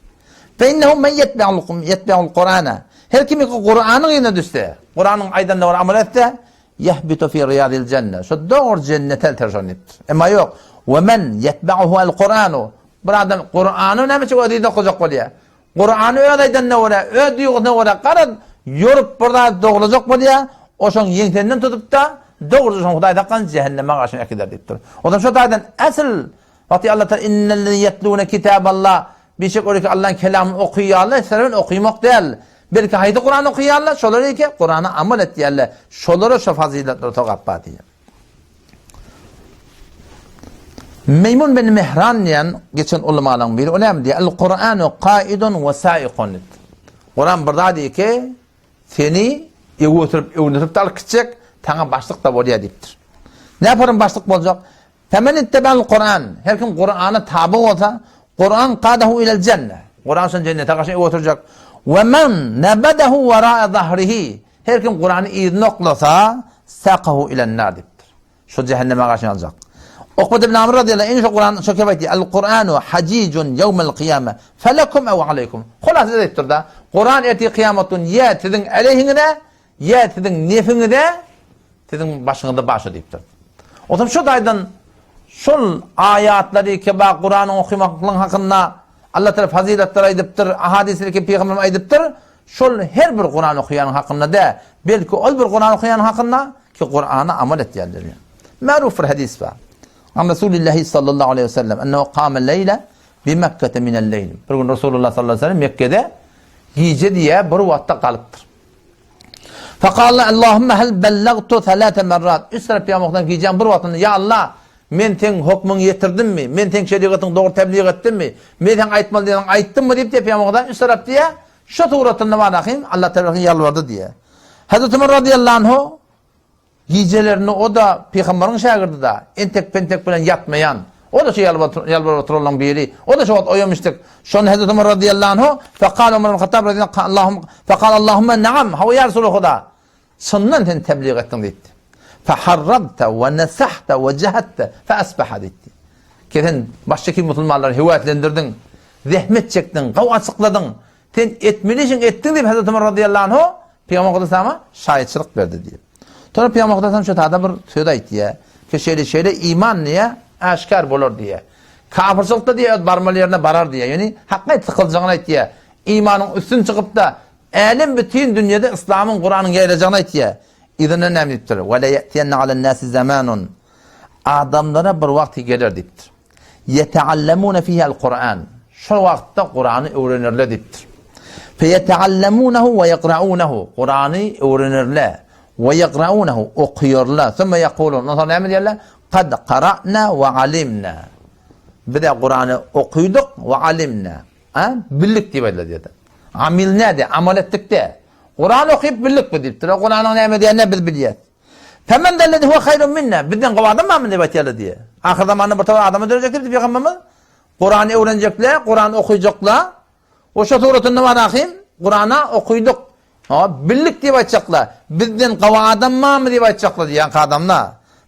Fe innehu men yetba'ul yetba'ul Kur'ana. Her kim ki Kur'anyň yzyna düşse, Kur'anyň aýdanyna görä amal etse, Yehbitu fi riyadil jenne. Şu dogry jennete elter şony diýipdir. Emma ýok. We men yetba'uhu el Kur'anu. Bir adam Kur'any näme üçin öz yzyna okajak bolýar? Kur'any öz aýdanyna görä, öz duýgusyna görä garaz ýorup bir zat dogrulajak bolýar, o şoň ýeňsenden tutup-da, dogruja şoň Hudaý saklasyn jähenneme garşyna äkider diýipdir. Onsoň şo taýdan asyl wagty Allah Taala innellezine yetlune kitaballah bişek ol ki Allah'ın kelamyny okaýarlar, sebäbi okamak däl. Belki haýsy Kur'an okaýarlar, şolar eke Kur'ana amal etýärler. Şolara şo fazyletler sogap bar diýýär. Meýmun bin Mihran diýen geçen ulamalaryň biri, o näme diýýär? El Kur'anu kaidun we saikun. Kur'an bir zat eke seni ew oturyp, öwündirip alyp gitjek, saňa başlyk da bolýar diýipdir. Näme başlyk boljak? Femen itteba'l Kur'an. Her kim Kur'ana tabi bolsa, Kur'an kadahu ilel cenne. Kur'an şony cennete garşy ew oturjak. We men nebedehu wara'a zahrihi. Her kim Kur'any yzyna oklasa, sakahu ilen nar diýipdir. Şo cehenneme garşy aljak. Ukbat ibn Amr radiyallahu anh şu Kur'an şu kep aýtdy. El Kur'anu hajijun ýewmel kyýame. Felekum ew aleýkum. Hulasa diýipdir da. Kur'an ertir kyýamat gün ýa siziň aleýhiňize, ýa siziň nefiňize, siziň başyňyzda başa diýipdir. Otam şu taýdan şol aýatlary keba Kur'anyň okamaklygyň hakynda Allah Teala fazyletler aýdypdyr, ahadisleri ki pygamberimiz aýdypdyr. Şol her bir Kur'an okaýanyň hakynda dä, belki ol bir Kur'an okaýanyň hakynda ki Kur'ana amal etýändir. Ma'ruf bir hadis bar. An Resulullah sallallahu aleyhi ve sellem ennehu kâme leyle bi Mekke'te minel leyl. Bir gün Resulullah sallallahu aleyhi ve sellem Mekke'de gije diye bir wagtda galypdyr. Fekâle Allahümme hel bellagtu thelâte merrat. Üç tarap Peygamberden gijäň bir wagtynda ya Allah men seň hokmuňy ýetirdimmi? Men seň şerigatyňy dogry tebliğ etdimmi? Men seň aýtmaly diýeniňi aýtdymmy diýip diýip Peygamberden üç tarap diýe şu suratynda bar ahim Allah tarapyndan ýalbardy diýe. Hazreti Ömer radıyallahu anhu Gijelerine o-da pygamberiň şägirdi-da, entek-pentek bilen ýatmaýan. O-da şu ýalbaryp oturanlaryň biri. O-da şo wagt oýamyşdyk. Şonda Hezreti Ömer razyýallahu anhu, Fekal Ömer ibn Hattab razyýallahu anhu, Fekal Allahumma naam, hawa ýa Resuly Huda, çyndan sen tebliğ etdiň diýipdi. Feharrabta we nesahta we jahadta fe asbaha diýipdi. Ki sen başdaky musulmanlary höweslendirdiň, zähmet çekdiň, gawy açykladyň, Sen etmeli işiňi etdiň diýip Hazreti Ömer razyýallahu anhu Pygamber Hudaýa şaýatçylyk berdi diýip. Sonra Pygamber Hudaýa şu tada bir söz aýtýar. Ki şeýle şeýle iman diýe aşkar bolar diýe. Kafirçilikde diýe öz barmaly ýerine barar diýe. Ýani hakka sykyljagyn aýtýar. Imanyň üstün çykyp da älem bütin dünýede yslamyň Kuranyň ýaýrajagyny aýtýar. Yzyndan näme diýipdir? Ve la ye'tiyenne alen nasi zamanun. Adamlara bir wagt geler diýipdir. Ýeteallemune fihel Kur'an. Şol wagtda Kur'any öwrenerler diýipdir. Feýeteallemunehu we ýekraunehu. Kur'any öwrenerler. We ýekraunehu okyarlar. Sümme ýekulun. Ondan soň näme diýerler? Kad qara'na we alimna. Biz Kur'any okydyk we alimna. Ha? Bildik diýip aýdylar diýdi. Amilna diýip, amal etdik de. Kur'an okyp bildik bu diýipdir. Kur'anyň näme diýenini biz bilýäris. Femen zellezi huwe haýrun minna, bizden gowy adam barmy diýip aýtýarlar diýýär. Ahyr zamanda bir topar adamlar dörejek diýipdi Pygamberimiz. Kurany öwrenjekler, Kurany okyjaklar. O şo suratynda bar ahym, Kurana okydyk. Ha, bildik diýip aýtjaklar. Bizden gowy adam barmy diýip aýtjaklar diýýän adamlar.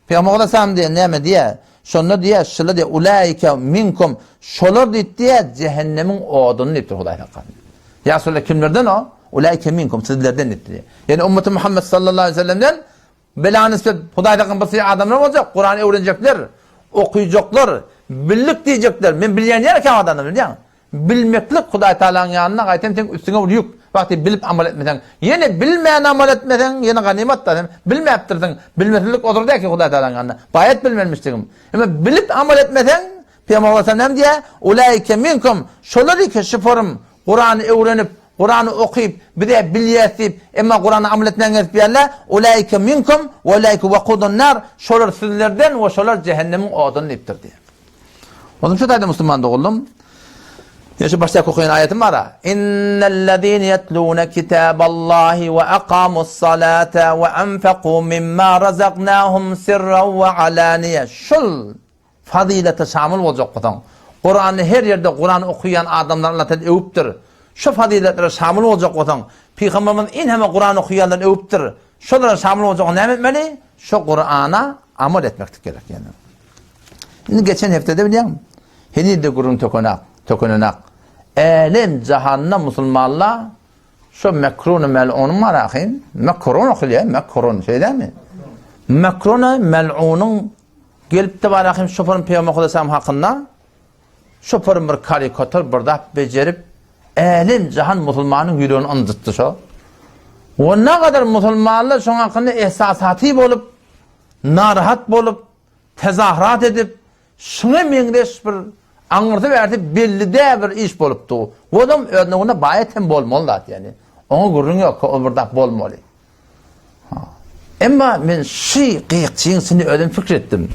Pygamber aleyhisselam diýen näme diýýär? Şonda diýýär, şular diýýär, ulaika minkum, şolar diýip diýýär, cehennemiň oduny diýipdir Hudaý saklasyn. Ýa Resulallah kimlerden o? Ulaike minkum, sizlerden diýipdir. Ýani ummeti Muhammed sallallahu aleyhi ve sellemden bela nisbet Hudaý saklasyn bir syry adamlar boljak, Kurany öwrenjekler, okyjaklar, bildik diýjekler. Men bilýän ýer käbir adamlar bilýän. Bilmeklik Hudaý Taalanyň ýanynda gaýtam seň üstüňe bir ýük. Wagty bilip amal etmeseň, ýene bilmän amal etmeseň, ýene ganymat da, sen bilmäpdirsiň. Bilmesizlik ozur däl ki Hudaý Taalanyň ýanynda. Baýat bilmelmişdigim. Emma bilip amal etmeseň, Pygamber aleyhisselam näme diýýär? Ulaike minkum, şolar iki şuporym Kurany öwrenip, Kurany okyp, bize bilýäs diýip, emma Kurana amal etmän gezip ýörler. Ulaike minkum we ulaike wakudun nar, şolar sizlerden we şolar jehennemiň oduny diýipdir diýýär. Onuň şu taýda musulman doganlarym, ýa şu başdaky okaýan aýatym bar. Innellezine yetluna kitaballahi we aqamus salata we anfaqu mimma razaknahum sirran we alaniye. Şul fazilete şamyl boljak bolsaň, Kurany her ýerde Kuran okaýan adamlar Allah Taala öwüpdir. Şu faziletlere şamyl boljak bolsaň, Pygamberimiz in hem Kuran okaýanlary öwüpdir. Şolara şamyl boljak näme etmeli? Şu Kurana amal etmeklik gerek ýani. Indi geçen hepdede bilýäňmi? Heniz-de gürrüň tökenak, tökenenak. Älem jahanda musulmanlar şo Mekrony mel'unyň bar ahyn. Mekron okylýar, Mekron şeýdemi? Mekrony mel'unyň gelip-de bar ahyn şoparyň Pygamber Hudaýam hakynda şoparyň bir karikatur bir zat bejerip älem jahan musulmanyň ýüregini ynjytdy şo. O ne kadar musulmanlar şoň hakynda ehsasaty bolup, narahat bolup, tezahürat edip, şuňa meňzeş bir aňyrsy bärsi belli däl bir iş bolupdy. Olam öz nowunda baýat hem bolmaly zat ýani. Oňa gürrüň ýok, ol bir zat bolmaly. Ha. Emma men şu gyýykçyň içinde özüm pikir etdim.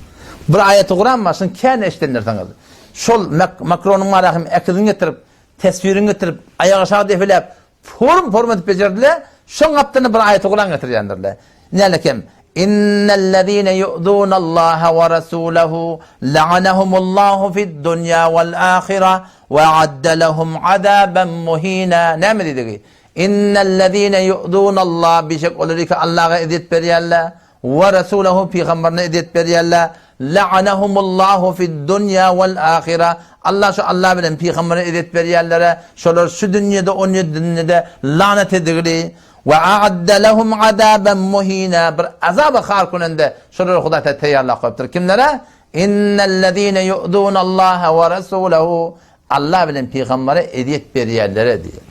Bir aýaty Kuran bar, şuny kän eşidendirsiňiz. Şol Makronyň marahym äkizini getirip, teswirini getirip, aýak aşagy depeläp, Forum-forum edip bejerdiler, şoň gapdalynda bir aýaty Kuran getirýändirler. Nälekem, Innellezine yu'zunallaha we rasulahu la'anahumullahu fid-dunýa wal-ahira we a'adda lehum azaban muhina. Näme diýdigi? Innellezine yu'zunallah bişek olar ki Allaha ezýet berýärler we rasulahu pygamberine ezýet berýärler. La'anahumullahu fid-dunýa wal-ahira. Allah şu Allah bilen pygambere ezýet berýänlere, şolar şu dünýede, o dünýede lanet edildi. We a'adda lehum azaban muhina. Bir azaba har gününde şolara Hudaý Taala taýýarlap goýupdyr. Kimlere? Innellezine yu'zunallaha we rasulahu. Allah bilen pygambere ezýet berýänlere diýýär.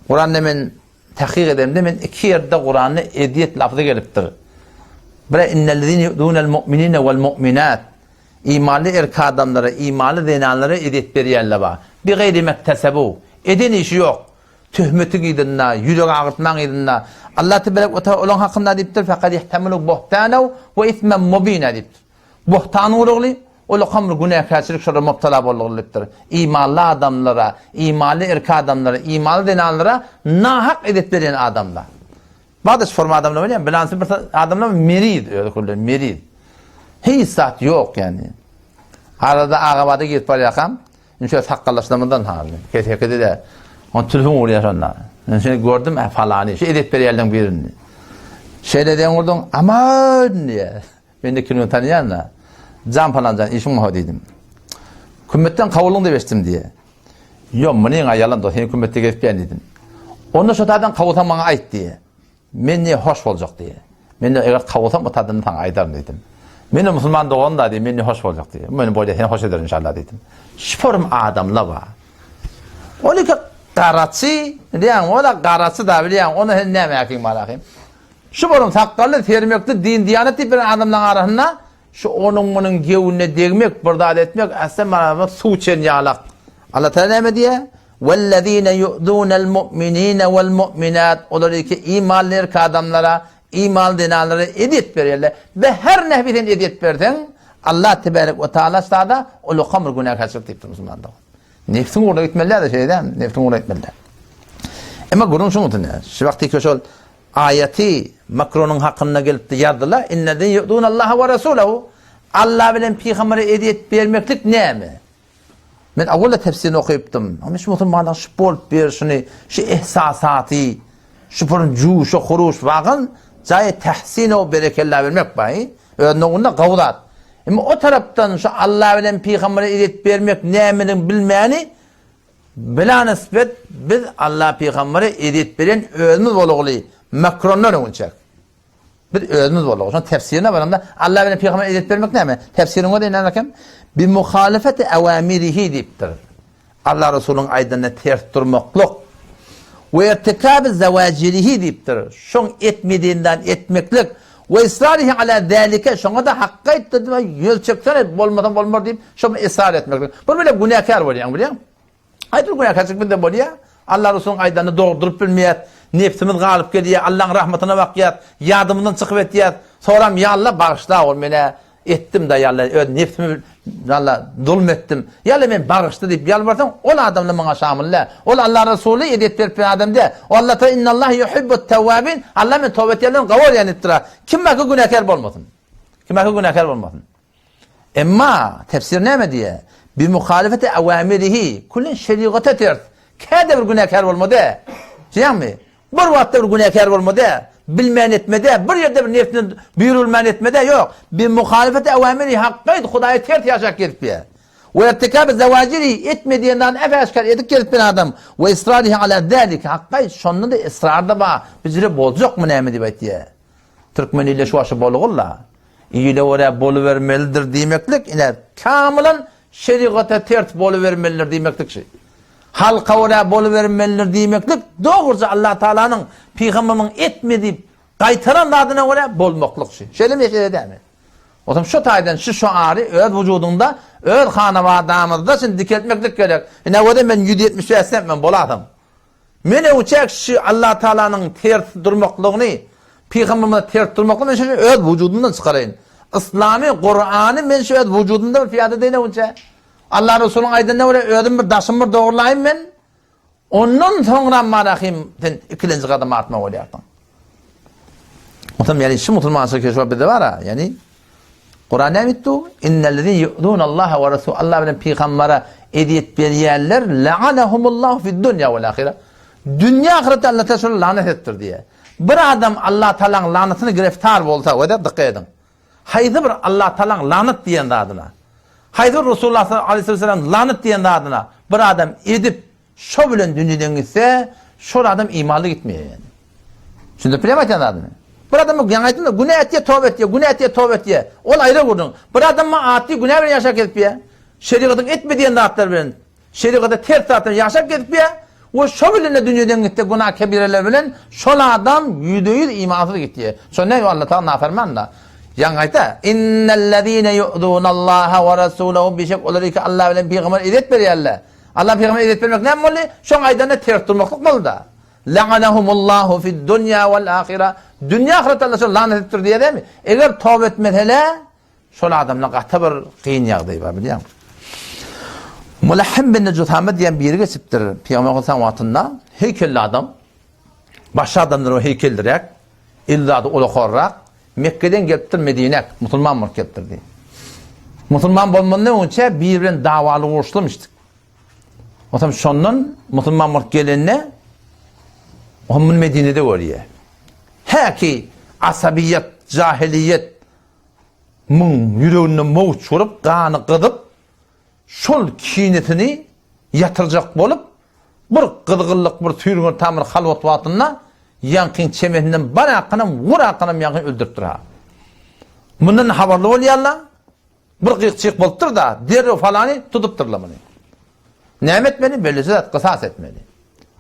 Kuranda men Tahkyk edemde men iki ýerde Kuranda ezýet lafzy gelipdir. Bire innellezine yu'zunel mu'minine wel mu'minat. Imanly erkek adamlara, imanly zenanlara ezýet berýänler bar. Bi gaýri mektesebu. Eden işi ýok. Töhmetiň yzynda, ýürek agyrtmaň yzynda. Allah tebarek we taala olaň hakynda diýipdir, fekad ihtemelu buhtanew we ismen mubina diýipdir. Buhtan urugly, ol hamr günäkärçilik şolara mubtala boldugyny diýipdir. Imanly adamlara, imanly erkek adamlara, imanly zenanlara nahak ezýet berýän adamlar. Bardyr şu forma adamlar bolýar, bilansy bir adamlar meriz özi küllen meriz. Hiç zat ýok ýani. Arada Agabada girip barýarkam, indi şöyle sakgallaşdyrmadan haly. Kesekede de on telefon urýar şonda. Men şeýle gördüm, ä falany, şu ezýet berýärleriň birini. Şeýle diýen gurduň, aman diýýär. Men-de kimligini tanýan-da. Jan palan jan, işiň bar diýdim. Kümmetden kawulyň diýip eşitdim diýýär. Ýok, munyň-a ýalan dost, seni kümmetde gezip ýörün diýdim. Onda şo taýdan kawulsaň maňa aýt diýýär. Men diýýär, hoş boljak diýýär. Men-de eger kawulsam o taýdan saňa aýdaryn diýdim. Men-de musulman dogan-da diýýär, men-de hoş boljak diýýär. Men bolýa, seni hoş ederin inşallah diýdim. Şuporym adamlar bar. Ol iki garaçy, bilýäňmi, ol-a garaçy-da bilýäň, onda sen näme äkiň bar ahym. Şu bolan sakgally, sermekli, din-diýanet diýip bilen adamlaryň arasynda şu onuň-munuň gewünine degmek, bir zat etmek, äsem barabar suw içen ýalak. Allah Taala näme diýýär? Wellezine yu'zunal mu'minine wal mu'minat. Olar ki imanly erkek adamlara, imanly zenanlara ezýet berýärler. Be her nähili sen ezýet berseň, Allah tebarek we taala sada ol okan bir günäkärçilik diýipdir musulman dogan. Nefsiň ugruna gitmeli däl-de şeýle dälmi? Nefsiň ugruna gitmeli däl. Emma gürrüň şunuň üçin. Şu wagtky şol. aýaty Makronyň hakynda gelipdi ýazdylar, Innellezine ýu'zunallaha we rasulehu Allah bilen pygambere ezýet bermeklik näme? Men awwala tefsirini okypdym. Ama şu musulmanlaryň şu bolup berşini, şu ehsasaty, şu bir juşa huruş wagan jaýy tahsin o berekella bermek baý. Öz nowunda gowy zat. Emma o tarapdan şu Allah bilen pygambere ezýet bermek nämedigini bilmäni bila nisbet biz Allah pygambere ezýet beren özümiz bolugly Makrondan öňünçäk. Biz özümiz bolduk. Şonuň tefsirine baranda Allah bilen pygambere ezýet bermek näme? Tefsiriň özi näme eken? Bi muhalefeti awamirihi diýipdir. Allah Resulyň aýdanyna ters durmaklyk. We irtikabi zawajirihi diýipdir. Şoň etmediğinden etmeklik. We israrihi ala zalika şoňa da hakka aýtdy diýip ýöz çeksene bolmasa bolmaz diýip şoňa israr etmeklik. Bu bile günäkär bolýaň bilýäň. Aýdyl günäkärçilik bizde bolýar. Allah Resulyň aýdanyny dogry durup bilmeýäs. Nebsimiz galyp gelýär. Allaň rahmatyna bakýas. Ýadymyzdan çykyp etýäs. Soram ýa Allah bagyşla ol menä etdim-de ýa Allah öz nebsime ýa Allah zulm etdim. Ýa Allah meni bagyşla diýip ýalbarsaň ol adamlar muňa şamyl däl. Ol Allah Resuly ezýet berip bilen adam däl. O Allah Taala innallaha yuhibbut tawwabin Allah men toba etýänleriň gowy görýän diýipdir. Kim baka günäkär bolmasyn. Kim baka günäkär bolmasyn. Emma tefsir näme diýýär? Bi muhalefeti awamirihi, küllen şerigata ters. Käde bir günäkär bolmady. Düşünýäňmi? Bir wagtda bir günäkär bolmady. Bilmän etmedi. Bir ýerde bir nefsine buýrulman etmedi. Ýok. Bi muhalefeti awamirihi hakkaýt Hudaýa ters ýaşap gezipýär. We irtikabi zawajirihi etme diýen zadyny äp-äşgär edip gezip bir adam. We israrihi ala zalika hakkaýt şonda-da ysrar-da bar. Bijire boljakmy näme diýip aýtýar. Türkmen ile şu aşy bolgulla. Ile görä bolubermelidir diýmeklik ine kamylan şerigata ters bolubermelidir diýmeklik şi. Halka görä bolubermelidir diýmeklik dogruja Allah Taalanyň pygamberimiň etme diýip gaýtaran zadyna görä bolmaklyk şi. Şeýlemi şeýle dälmi? Otam şu taýdan şu şuary öz wujudyňda, öz hanabadamyzda şuny dikeltmeklik gerek. Ine göze men 175 sent men bolasam. Men öwçäk şu Allah Taalanyň ters durmaklygyny, pygamberimize ters durmaklygyny men şu öz wujudymdan çykaraýyn. Yslamy, Kurany men şu öz wujudymda bir pyýada edeýin öwçä. Allah Resulyň aýdanyna görä özüm bir daşym bir dogurlaýyn men. Ondan soňra marahim sen ikilenji gadam atma bolýarsyň. Otam ýani şu musulmançylyk keşfi bizde bar ha, ýani Kuran näme diýdi? Innellezine yu'zunallaha we rasul Allah bilen pygambere ezýet berýänler la'anahumullahu fid dunya wal ahire. Dünýä ahyretde Allah Taala şolara lanet etdir diýýär. Bir adam Allah Taalanyň lanatyna gireftar bolsa, we dikkat ediň. Haýsy bir Allah Taalanyň lanat diýen zadyna, haýsy bir Resulullah aleyhisselam lanat diýen zadyna bir adam edip Şo bilen dünýeden gitse, şol adam imanly gitmeýär ýani. Düşündirip bilýärmi aýtýan zadymy? Bir adam ýaňy aýtdym-da, günä etýär, toba etýär, günä etýär, toba etýär. Ol aýra gürrüň. Bir adam atly günä bilen ýaşap gezipýär. Şerigatyň etme diýen zatlary bilen, şerigata ters zatlar bilen ýaşap gezipýär. We şo bilen-de dünýeden gitse, günä kebireler bilen şol adam ýüzde-ýüz imansyz gitýär. Şo näme Allah Taala naferman-da. Ýaňy aýtda, Innellezine yu'zunallaha we rasulahu bişek olar ki Allah bilen pygamber ezýet berýärler. Allah pygambere ezýet bermek näme boldy? Şoň aýdanyna ters durmaklyk boldy-da. La'anahumullahu fid-dunýa wal-ahira. Dünýä ahyretde Allah şol lanet edipdir diýýär dämi? Eger toba etmesele, şol adamda gaty bir kyn ýagdaý bar, bilýäňmi? Mulahhim bin Jusama diýen biri geçipdir Pygamber Aleyhisselam wagtynda heýkelli adam. Başga adamlar o heýkelliräk, el zady ulakarrak. Mekgeden gelipdir Medinä, musulman bolup gelipdir diýip. Musulman bolmandan öňçe bir bilen dawaly uruşlamyşdyk. Otam şondan musulman bolup gelende o muny Medinede görýär. Häki asabiýet, jahiliýet muň ýüreginde mowç urup, gany gyzyp, Şol kinesini ýatyrjak bolup, bir gyzgynlyk, bir süýrgün tamyr halwat wagtynda ýaňkyň çemesinden barakanam, wurakanam ýaňky öldüripdir-ha. Mundan habarly bolýarlar, bir gyk-çyk bolupdyr-da, derrew falany tutupdyrlar muny. Näme etmeli? Belli zat, kysas etmeli.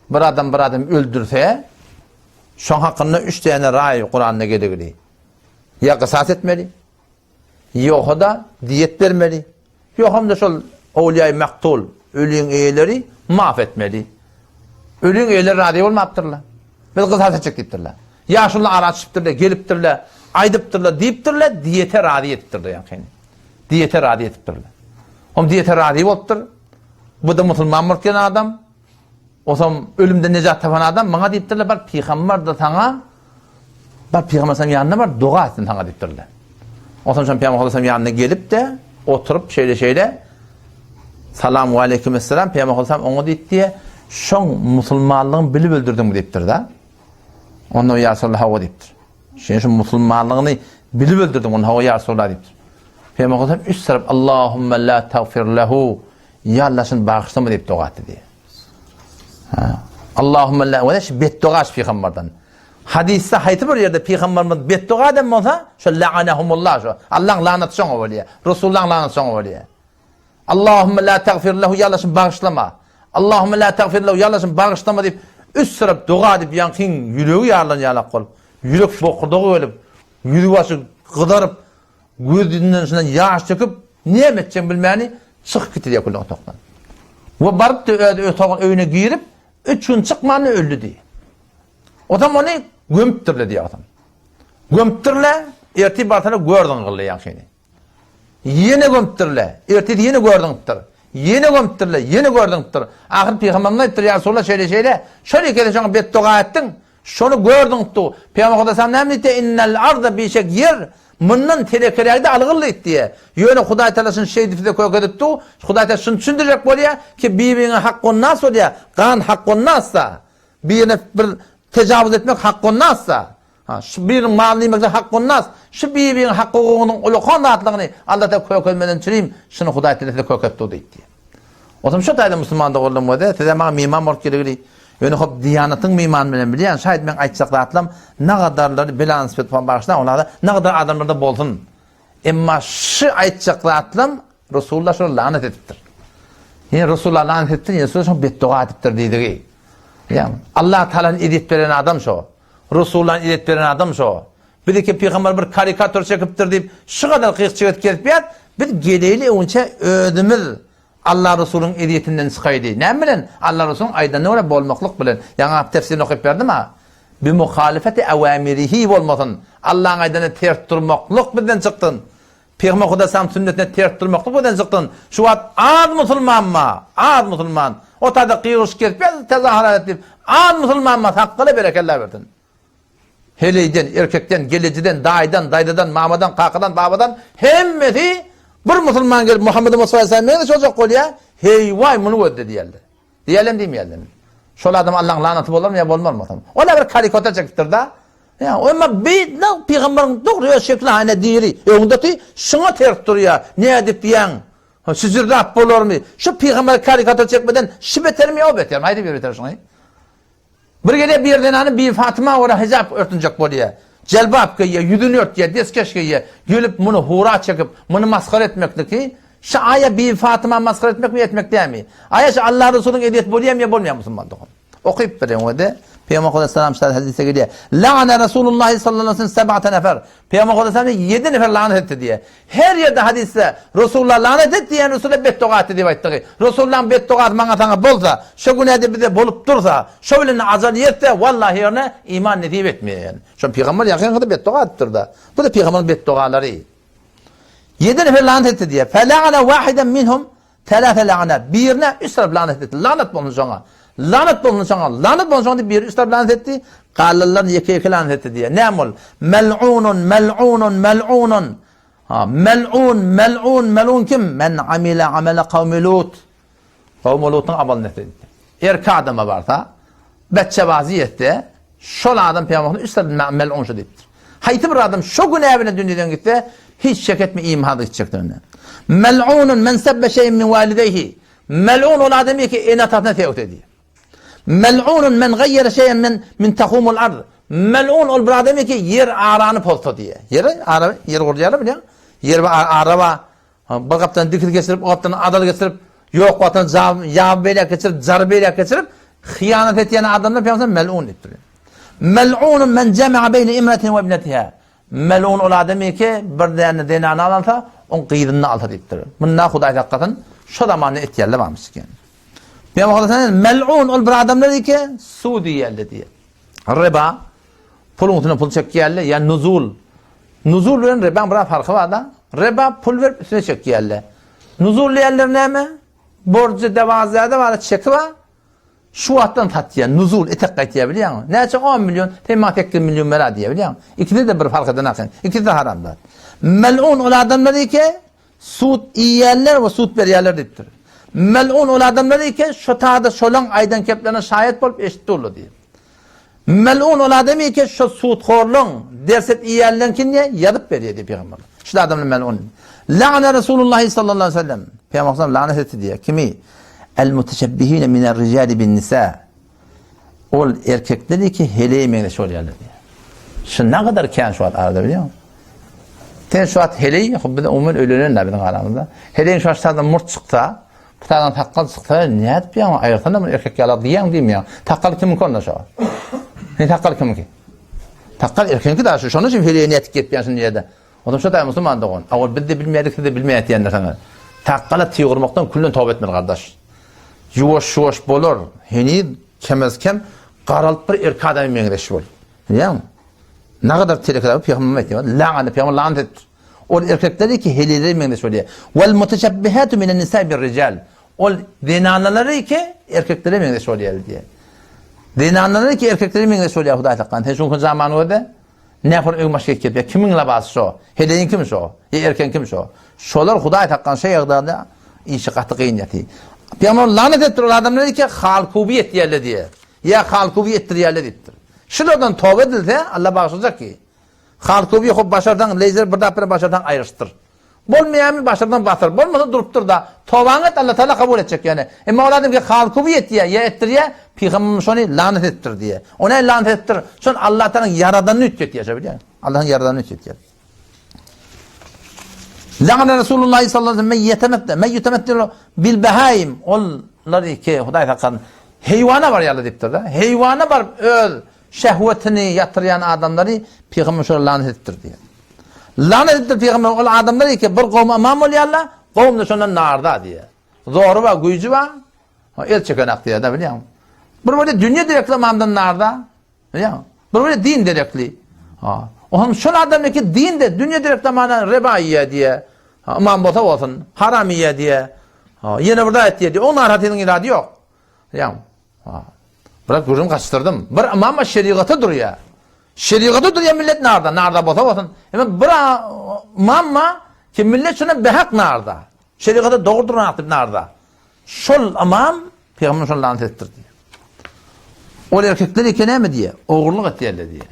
Bir adam bir adamy öldürse, şoň hakynda üç däne raý Kuranda gelegli. Ýa kysas etmeli, Ýoga-da diýet bermeli. Ýogamda şol owliýaý maktul, öliň eýeleri maaf etmeli. Öliň eýeleri razy bolmapdyrlar. Biz gysas etjek diýipdirler. Ýaşuly ara düşüpdirler, gelipdirler, aýdypdyrlar, diýipdirler, diýete razy edipdirler ýaňkyny. Diýete razy edipdirler. Hom diýete razy bolupdyr. Bu-da musulman bolup gelen adam. Osam ölümden nejat tapan adam maňa diýipdirler, bar pygamber-de saňa. Bar Pygamber sallam ýanyna bar, doga etsin saňa diýipdirler. Onsoň şol Pygamber sallam ýanyna gelip-de, oturyp şeýle-şeýle Salam we aleyküm esselam Pygamber sallam oňa diýipdi, şoň musulmanlygyny bilip öldürdiňmi diýipdir-de. Onda ýa Resulallah hawa diýipdir. Sen şu musulmanlygyny bilip öldürdiň, onda hawa ýa Resulallah diýipdir. Pygamber sallam üç tarap Allahumma la tagfir lehu ýa Allah şuny bagyşlama diýip doga etdi diýýär. Allahumma la we şu betdoga şu pygamberden. Hadysda haýsy bir ýerde pygamberimiz betdoga eden bolsa, şo la'anahumullah şo. Allahyň lanaty şoňa bolýar. Resulullahyň lanaty şoňa bolýar. Allahumma la tagfir lehu ýa Allah şuny bagyşlama. Allahumma la tagfir lehu ýa Allah şuny bagyşlama diýip üç syrap doga edip ýaňkyň ýüregi ýarylan ýalak bolup, ýürek bokurdagy gelip, ýüzi başy gyzaryp, Gözünden şundan ýaş döküp, näme etjegini bilmäni çykyp gitdi diýýär külli otagdan. We barypdy öz otagyna öýüne girip, üç gün çykmany öldi diýýär. Otam ony gömüpdirler diýýär otam. Gömüpdirler, ertir barsalar gördüň gylly ýaňkyny. Ýene gömüpdirler, ertir ýene gördüňipdir. Ýene gömüpdirler, ýene gördüňipdir. Ahyr pygamberimiz aýdypdyr, ýa Resulallah şeýle-şeýle, şol ikisi şoňa betdoga etdiň, Şony gördüňkdu. Pygamber Hudaý näme diýdi? Innel arda bişek ýer mundan telekerägde algyl diýdi. Ýöne Hudaý Taala şuny şeýdip size kök edipdu. Hudaý Taala şuny düşündirjek bolýar ki bir-biriňe hak gonnas bolýar. Gan hak gonnasda. Birine bir tejawuz etmek hak gonnasda. Ha, şu biriniň malyny iýmek hak gonnas. Şu bir-biriniň hak hukugynyň ulakan zatlygyny Allah Taala kök etmeden çürim şuny Hudaý Taala size kök etdi diýdi. Otam şo taýda musulman doganlarym bolsa, size maňa myman bolup gelegli. Ýöne hop diýanatyň mymany bilen bilýän, şaýat meň aýtjak zatlam nagadarlary bela-nisbet bolman bagyşlaň, olarda nagadar adamlarda bolsun. Emma şu aýtjak zatlam Resulullah şolara lanat edipdir. Ýene Resulullah lanat edipdir, ýene Resulullah şoňa betdoga edipdir diýdigi. Ýa Allah Taalany ezýet beren adam şo. Resulullahny ezýet beren adam şo. Biziki pygamber bir karikatur çekipdir diýip, şu gadar gyýk çekip gezipýär. Biz geleýli öňçe özümiz Allah Resulyň ezýetinden çykaýly. Näme bilen? Allah Resulyň aýdanyna görä bolmaklyk bilen. Ýaňy tefsirini okyp berdim-a. Bi muhalifeti awamirihi bolmasyn. Allaň aýdanyna ters durmaklyk bizden çyksyn. Pygamber Huda salam sünnetine ters durmaklyk bizden çyksyn. Şu wagt az musulman bar. Az musulman. O taýda gygyryşyp gezipýär, tezaharat diýip. Az musulman bar. Sakgala berekella bersin. Heleýden, erkekden, gelejiden, daýydan, daýzadan, mamadan, kakadan, babadan hemmesi bir musulman gelip Muhammed Mustafa aleyhisselam meňzeş boljak bolýar. Heý-waý muny gözle diýerler. Diýerlermi diýmeýärlermi? Şol adam Allaň lanaty bolarmy ýa bolmarmy? Ol bir karikatur çekipdir-da. Ýa, emma bi pygamberiň dogry öz şekli hany diri. Öňdeki şuňa ters durýar. Nädip diýýäň? Süzürdap bolarmy? Şu pygamber karikatur çekmeden şu betermi ýa o betermi? Haýsy biri beter şuňa? Bir gezek bir zenany Bibi Fatyma görä hijap örtünjek bolýar. Jelbap geýýär, ýüzüni örtýär, deskeş geýýär. Gelip muny hura çekip, muny masgara etmekligi, şu aýa Bibi Fatyma masgara etmekmi, etmek dälmi? Aýa şu Allah Resulyň ezýeti bolýarmy ýa bolmaýarmy musulman dogan? Okyp beriň we-de Pygamber Aleyhisselam şeýle hadysda gelýär. La'ana Resulullah sallallahu aleyhi ve sellem seb'ate nefer. Pygamber Aleyhisselam 7 nefer lanet etdi diýýär. Her ýerde hadysda Resulullah lanet etdi diýen Resulullah betdoga etdi diýip aýtdygy. Resulullahyň betdogasy maňa saňa bolsa, şo günäde bize bolup dursa, şo bilen ajal ýetse, wallahi ýerine iman nesip etmeýär. Şo pygamber ýakyn betdoga edipdir-de. Bu-da pygamberiň betdogalary. Ýedi nefer lanet etdi diýýär. Fela'ana wahiden minhum Telâfe la'nat. Birine üç tarap lanet etdi. Lanet bolsun şoňa. Lanet bolsun şoňa. Lanet bolsun şoňa diýip biri üç tarap lanet etdi. Galanlaryny ýeke-ýeke lanet etdi diýýär. Näme ol? Mel'unun, mel'unun, mel'unun. Ha, mel'un, mel'un, mel'un kim? Men amile amele kavmi Lut. Kavmi Lut'un amalyny etdi. Erkek adama barsa, beçebazy etse, Şol adam Pygamberimiz üç tarapdan mel'un şu diýipdir. Haýsy bir adam şo günä bilen dünýeden gitse, hiç şek etme imansyz gitjekdigine. Mel'unun men sebbe şeý'in min walideýhi. Mel'un ol adam ki ene-atasyna sögse diýýär. Mel'unun men gaýýara şeý'en men min tahumul ard. Mel'un ol bir adam ki ýer arany pozsa diýýär. Ýer ara ýer gurýarlar bilýän. Ýer ara bar. Bir gapdan dikiz geçirip, o gapdan adal geçirip, ýok wagtynda jab, ýaby beýläk geçirip, jary beýläk geçirip, hyýanat etýän adamlar Pygamber mel'un diýipdir. Mel'unun men jema'a beýne imratin we ibnetiha. Mel'un ol adam ki bir däne zenany alsa, oň gyzyny alsa diýipdir. Munda Hudaý saklasyn, şo zamanda etýärler barmyş eken. Pygamber mel'un ol bir adamlar ki suw diýýärler diýýär. Riba puluň üstüne pul çekýärler, ýa nuzul Nuzul bilen ribaň biraz farky bar-da. Riba pul berip üstüne çekýärler. Nuzul diýenler näme? Borjy dewazäde bar, çeki bar. Şu wagtdan satýar, nuzul, etek gaýtýar bilýäňmi? Näçe on million, sen maňa 8 million ber-ä diýýär bilýäňmi? Ikisi-de bir fark eden akyň. Ikisi-de haram zat. Mel'un ol adamlar eke, sud iýýärler we sud berýärler diýipdir. Mel'un ol adamlar eke, şo tada şolaň aýdan keplerine şaýat bolup eşitdi uly diýip. Mel'un ol adam eke, şo sudhorlaň, derset iýýärleňkini ýazyp berýär diýip pygamber. Şul adamlar mel'un. La'na Resulullah sallallahu aleyhi ve sellem. Pygamber lanet etdi diýýär. Kimi? El muteşebbihine minel rijali bin nisa. Ol erkekler ki heleý meňzeş bolýarlar diýýär. Şu ne kadar kän şu wagt arada bilýäňmi? Sen şu wagt heleý, hop biz umuman öýlenen da biziň aramyzda. Heleýiň şu wagt murt çyksa, Putadan sakgal çyksa, nädip ýaňy aýyrsana muny erkek ýaly diýýäň diýmeýäň. Sakgal kimiňki onda şo? Ne sakgal kimiňki? Sakgal erkegiňki da şu. Şonuň üçin heleýe nätip gepýän şuny ýerde. Ondan şo da musulman dogan. Awal biz de bilmedik, siz de bilmeýän diýendirsiňiz. Sakgala tyg urmakdan küllen toba etmeli gardaş. Ýuwaş-ýuwaş bolar. Heniz kemez-kem garalyp bir erkek adama meňzeş bol. Bilýäňmi? Nagadar telekler pygamber aýtýar. La'ana pygamber lanet etdi. Ol erkekleri ki heleýlere meňzeş bolýar. Wal mutaşabbihatu minen nisa'i bir rijal. Ol zenanalary ki erkeklere meňzeş bolýar diýýär. Zenanalary ki erkeklere meňzeş bolýar Hudaý saklan. Sen şuňky zamany görde nähur öň başga ketýär. Kimiň labasy şo? Heleýiň kim şo? Ýa erkegiň kim şo? Şolar Hudaý saklan şeý ýagdaýda işi gaty kyn ýaty. Pygamber lanet etdir ol adamlary ki halkubi etýärler diýýär. Ýa halkubi etdirýärler diýipdir. Şulardan toba edilse Allah bagyşlajak ki. Halkowy hop başarsaň leýzer bir zat bilen başarsaň aýryşdyr. Bolmaýamy başarsaň basyr. Bolmasa durupdyr da. Tobaňy et Allah Taala kabul etjek ýöne. Emma ol adam ki halkowy etýä ýa etdirýä pygamberimiz şony lanet etdir diýä. O näme lanet etdir? Şon Allah Taalanyň ýaradanyny üýtgetýär şo bilýäňmi? Allahyň ýaradanyny üýtgetýär. La'ana Resulullah sallallahu aleyhi ve sellem men yetemette men yetemettilu bil behaim ollar ki Hudaý saklasyn heýwana barýarlar diýipdir da. Heýwana baryp öz Şehwetini ýatyrýan adamlary Pygamber şolara lanet edipdir diýýär. Lanet edipdir Pygamber ol adamlar ki bir gowma ymam bolýarlar, gowum-da şondan narda diýýär. Zory bar, güýji bar, el çekenak diýýär-de bilýäňmi? Bir bolýar dünýe derekli ymamdan narda, bilýäňmi? Bir bolýar din derekli. Ha. Onuň şol adam ki din de dünýe derekli ymamdan reba iýýär diýýär. Ha, ymam bolsa bolsun, haram iýýär diýýär. Ha, ýene bir zat diýýär. Onuň narahatynyň irady ýok. Bilýäňmi? Ha. Biraz gürrüň gaçdyrdym. Bir ymam şerigata durýar. Şerigata durýar millet narda, narda bolsa bolsun. Emma bir ymam ki millet şuna behak narda. Şerigata dogry duran akdyp narda. Şol ymam pygamber şol lanet etdir diýär. Ol erkekler eken näme diýär? Ogurlyk etýärler diýär.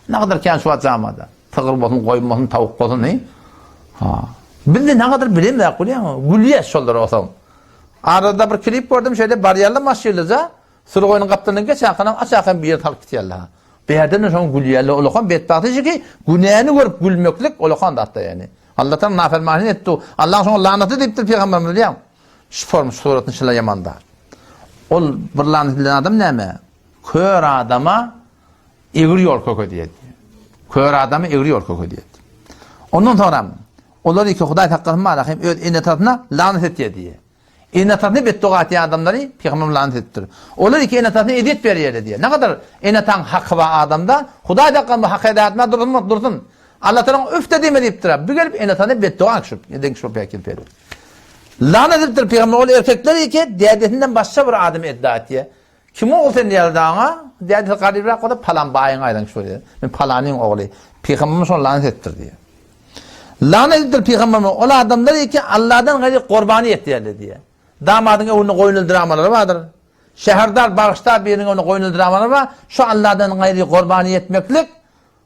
Ne kadar kän şu wagt jamada. Sygyr bolsun, goýun bolsun, tawuk bolsun, he? Ha. Biz de ne kadar bilemzok bilýäňmi? Gülýäs şolara olsaň. Arada bir klip gördüm, şeýle barýarlar maşynlyja, süri goýnuň gapdalyndan geçäkanam, açakan bir ýere salyp gitýärler. Bärden şoň gülýärler, olakan betbagt işi ki, günäni görüp gülmeklik olakan zatda ýani. Allah'tan nafermany etdi. Allah şoňa lanaty diýipdir pygamberimiz bilýäň. Şu form, şu suratyny şyla ýamanda. Ol bir lanet edilen adam näme? Kör adama Egri ýol kökedýär. Kör adamy egri ýol kökedýär. Ondan soňra olar iki Hudaý saklasyn bar hem öz ene-atasyna lanet etýär diýýär. Ene-atasyna betdoga etýän adamlary pygamber lanet edipdir. Olar iki ene-atasyna ezýet berýärler diýýär. Ne kadar ene-ataň haky bar adamda, Hudaý saklasyn bu haky eda etmez dursun dursun. Allah Taala üf de diýme diýipdir. Bu gelip ene-atasyna betdoga kişi, eden kişi bolup gelip. Lanet edipdir pygamber ol erkekler iki dädesinden başga bir adam edda etýär. Kim ogul sen diýýärler aňa. Dädesi garybrak bolsa palan baýyň aýdan kişi bolýar. Men palanyň ogly. Pygamberimiz şony lanet edipdir diýýär. Lanet edipdir pygamberimiz ol adamlar ki Allahdan gaýry gurbany etýärler diýýär. Damadyň öwünde goýun öldüramalary bardyr. Şäherdar bagyşdar biriniň öwünde goýun öldüramalary bar. Şu Allahdan gaýry gurbany etmeklik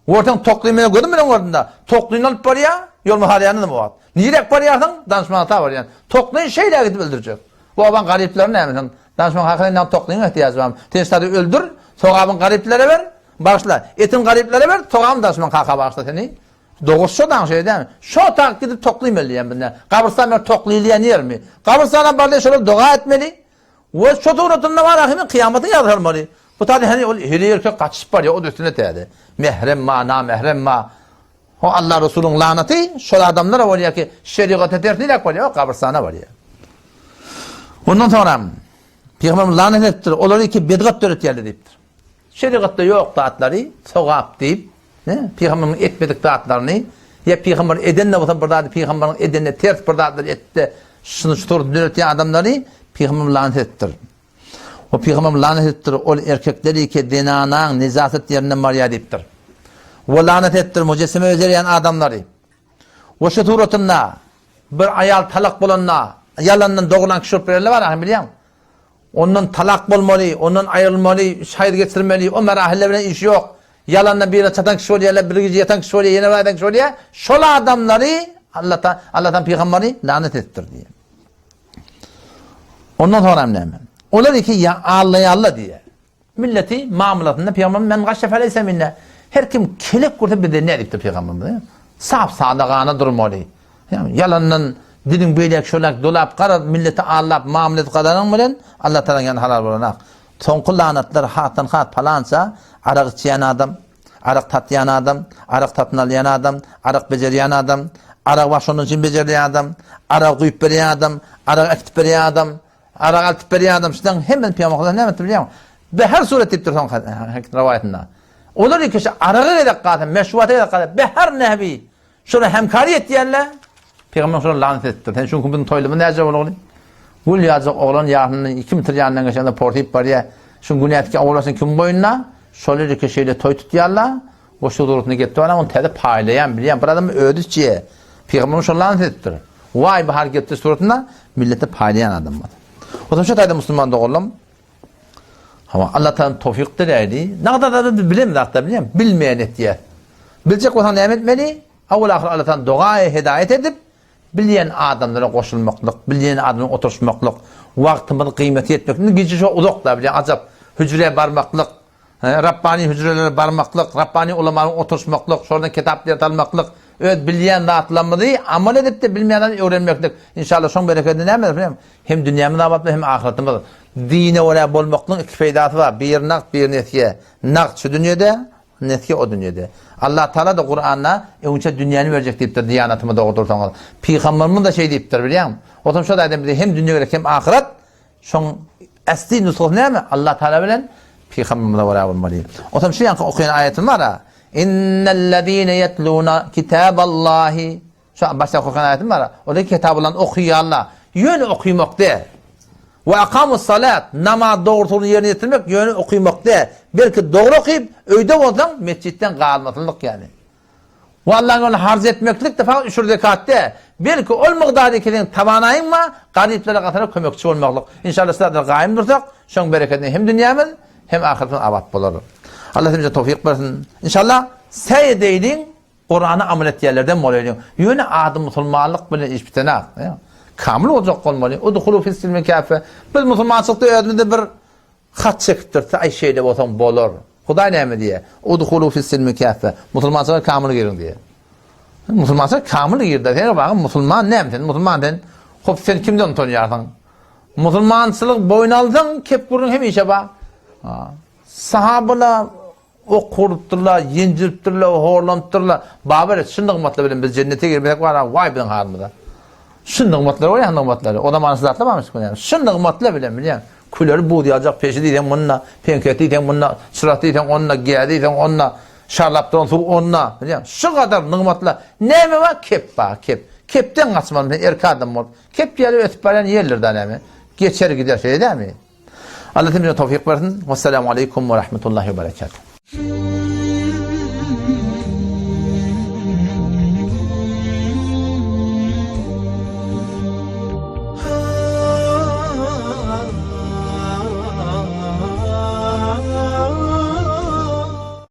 Görseň tokly men gözüm bilen gördüm-de. Toklyny alyp barýar, ýoluma salýanydym o wagt. Niräk barýarsyň? Danyşman ata barýan. Toklyny şeýle gidip öldürjek. Bu obaň garyplary näme sen? Danyşman kaka sen näme toklyňa ehtiýajy barmy? Sen şady öldür, sogabyny garyplara ber. Bagyşla. Etini garyplara ber, sogabyny danyşman kaka bagyşla seni. Dogrusu şo daň şeýle dälmi? Şo tak gidip toklymy öldürýän bizde. Gabrystan ber tokly ilýän ýermi? Gabrystana bardy şolar doga etmeli. We şo suratynda bar ahymy kyýamatyň ýaly salmaly. Bu taýda hany ol heleý erkek gaçyşyp barýar, o üstüne täze. Mährem ma, namährem ma. O Allah Resulyň lanaty şol adamlara bolýar ki, şerigata ters niräk bolýar? O gabrystana barýar. Ondan soňra Pygamberimiz lanet etipdir, olary ki bidgat döretýärler diýipdir. Şerigatda ýok zatlary sogap diýip, Pygamberimiziň etmedik zatlaryny ýa pygamber eden-de bolsa bir zady pygamberiň edenine ters bir zatlary etdi, şuny şu döretýän adamlary pygamberimiz lanet edipdir. O pygamberimiz lanet edipdir, ol erkekleri ki zenanaň nejasat ýerinden barýar diýipdir. We lanet edipdir mujesseme bejerýän adamlary. We şu suratynda bir aýal talak bolanda ýalandan dogrulan kişi bolup bererler bar, ahy bilýäň. Ondan talak bolmaly, ondan aýrylmaly, üç haýyz geçirmeli, o merahiller bilen işi ýok. Ýalandan birine çatan kişi bolýar, bir gije ýatan kişi bolýar, ýene bir aýdan kişi bolýar. Şol adamlary Allah'tan Allah'tan pygamberi lanet edipdir diýýär. Ondan soňra hem näme? Olar iki ýa allaýarlar diýýär. Milleti mamlasynda pygamberimiz men gaşa feleyse minne. Her kim kelek görse bizden ne diýipdir pygamberimiz. Sap sada gana durmaly. Ýalandan diliň beýläk şolak dolap garaz milleti allap mamla edip gazanyň bilen Allah tagalaň ýany halal bolanak. Soňky lanatlar hatdan hat palança arak içýän adam, arak tatýan adam, arak satyn alýan adam, arak bejerýän adam, arak bar şondan üçin bejerilýän adam, arak guýup berýän adam, arak äkitip berýän adam, arak altyp berýän adam şudan hemmesini pygamber näme etdi bilýäňmi? Be her surat diýipdir soň rowaýatynda. Olar ikisi araga gerek galsa, meşrubata gerek galsa, be her nehbi Şolar hemkary etýärler. Pygamber şolara lanet edipdir. Sen çünki biziň toýlumyz näce bolugly? Gül ýaljak oglan ýaryndan 2 metr ýanyndan geçende porsyp barýar. Şuň günäsi oglasyn kim boýnuna? Şol ýerki şeýle toý tutýarlar. O şu zurutny gepdi bana ony täze paýlaýan bilýän bir adam özi içýär. Pygamber şolara lanet edipdir. Waý bahar gepdi suratynda millete paýlaýan adam bar. O zaman şu taýda musulman doganlarym Hawa, Allah taala towfik diläýdi. Nagda da biz bilemiz hatda bilýän, bilmeýän etýär. Biljek bolsaň näme etmeli? Awal ahyr Allah taala doga hidaýat edip, bilýän adamlara goşulmaklyk, bilýän adamlara oturyşmaklyk, wagtymyzy gyýmaty ýetmek. Indi gije şo uzak da bilýän ajap hüjrä barmaklyk, Rabbani hüjrelere barmaklyk, Rabbani ulamalaryň oturyşmaklyk, şolardan kitap ders almaklyk, öz bilýän zatlarymyzy amal edip-de bilmeýän zady öwrenmeklik. Inşallah şoň berekedine näme eder bilýäňmi? Hem dünýämiz abat bolar, hem ahyretimiz. Dine görä bolmaklygyň iki peýdasy bar, biri nagt, biri nesýe. Nagt şu dünýede, nesýe o dünýede. Allah Tagala-da Kuranda öňçe dünýäni berjek diýipdir, diýanatymy dogry dursaňyz. Pygamberimiz-de şeý diýipdir, bilýäňmi? Otam şo taýdan bize hem dünýe gerek, hem ahyret. Şoň äsli nusgasy näme? Allah Tagala bilen Pygamberimize görä bolmaly. Otam şu ýanky okaýan aýatym bar-a. Innellezine ýetluna kitaballahi Şu başda okaýan aýatym bar. O da kitabyny okaýarlar. Ýöne okamak däl. We akamus salat, namaz dogrusyny ýerine ýetirmek ýöne okamak däl. Belki dogry okyp, öýde bolsaň, mesjitden galmasynlyk ýaly. We Allahyň ýolunda harç etmeklik de fakat üşür zekat däl. Belki ol mukdar ki seň tawanaýyň bar, garyplara gatara kömekçi bolmaklyk. Inşallah şu zatlara gaýym dursak, şoň berekedine hem dünýämiz, hem ahyretimiz abat bolar. Allah hemmämize towfyk bersin. Inşallah säý edeýliň, Kurana amal etýänlerden bolaýlyň. Ýöne ady musulmanlyk bilen iş bitenak. Kamyl boljak bolmaly. Udhulu fis-silmi kâffe. Biz musulmançylykda özümizde bir hat çekipdiris. Aý şeýle bolsaň bolar. Hudaý näme diýýär? Udhulu fis-silmi kâffe. Musulmançylyga kamyl giriň diýýär. Musulmançylyga kamyl gir-de. Sen bagyň musulman näme sen? Musulman sen. Hop sen kimden utanýarsyň? Musulmançylyk boýun alsaň, kep gürrüň hemişe bar. Sahabalar Ok urupdyrlar, ýenjilipdirler, horlanypdyrlar. Babar et, şu nygmatlar bilen biz jennete girmesek bar, waý biziň halymyza. Şu nygmatlar bolýar, nygmatlary. O zaman şu zatlar barmyş ýa. Şu nygmatlar bilen bilýän. Küleri buz ýaljak peşi diýseň munda, peňkesi diýseň munda, çyrasy diýseň onda, gäzi diýseň onda, şarlap duran suw onda, bilýän. Şu gadar nygmatlar. Näme bar? Kep bar, kep. Kepden gaçmaly sen erkek adam bolup. Kep ýaly ösüp barýan ýerler-de näme? Geçer gider şeýle dälmi? Allah hepimize towfyk bersin. Wessalamu aleýkum we rahmetullahi we berekatuh.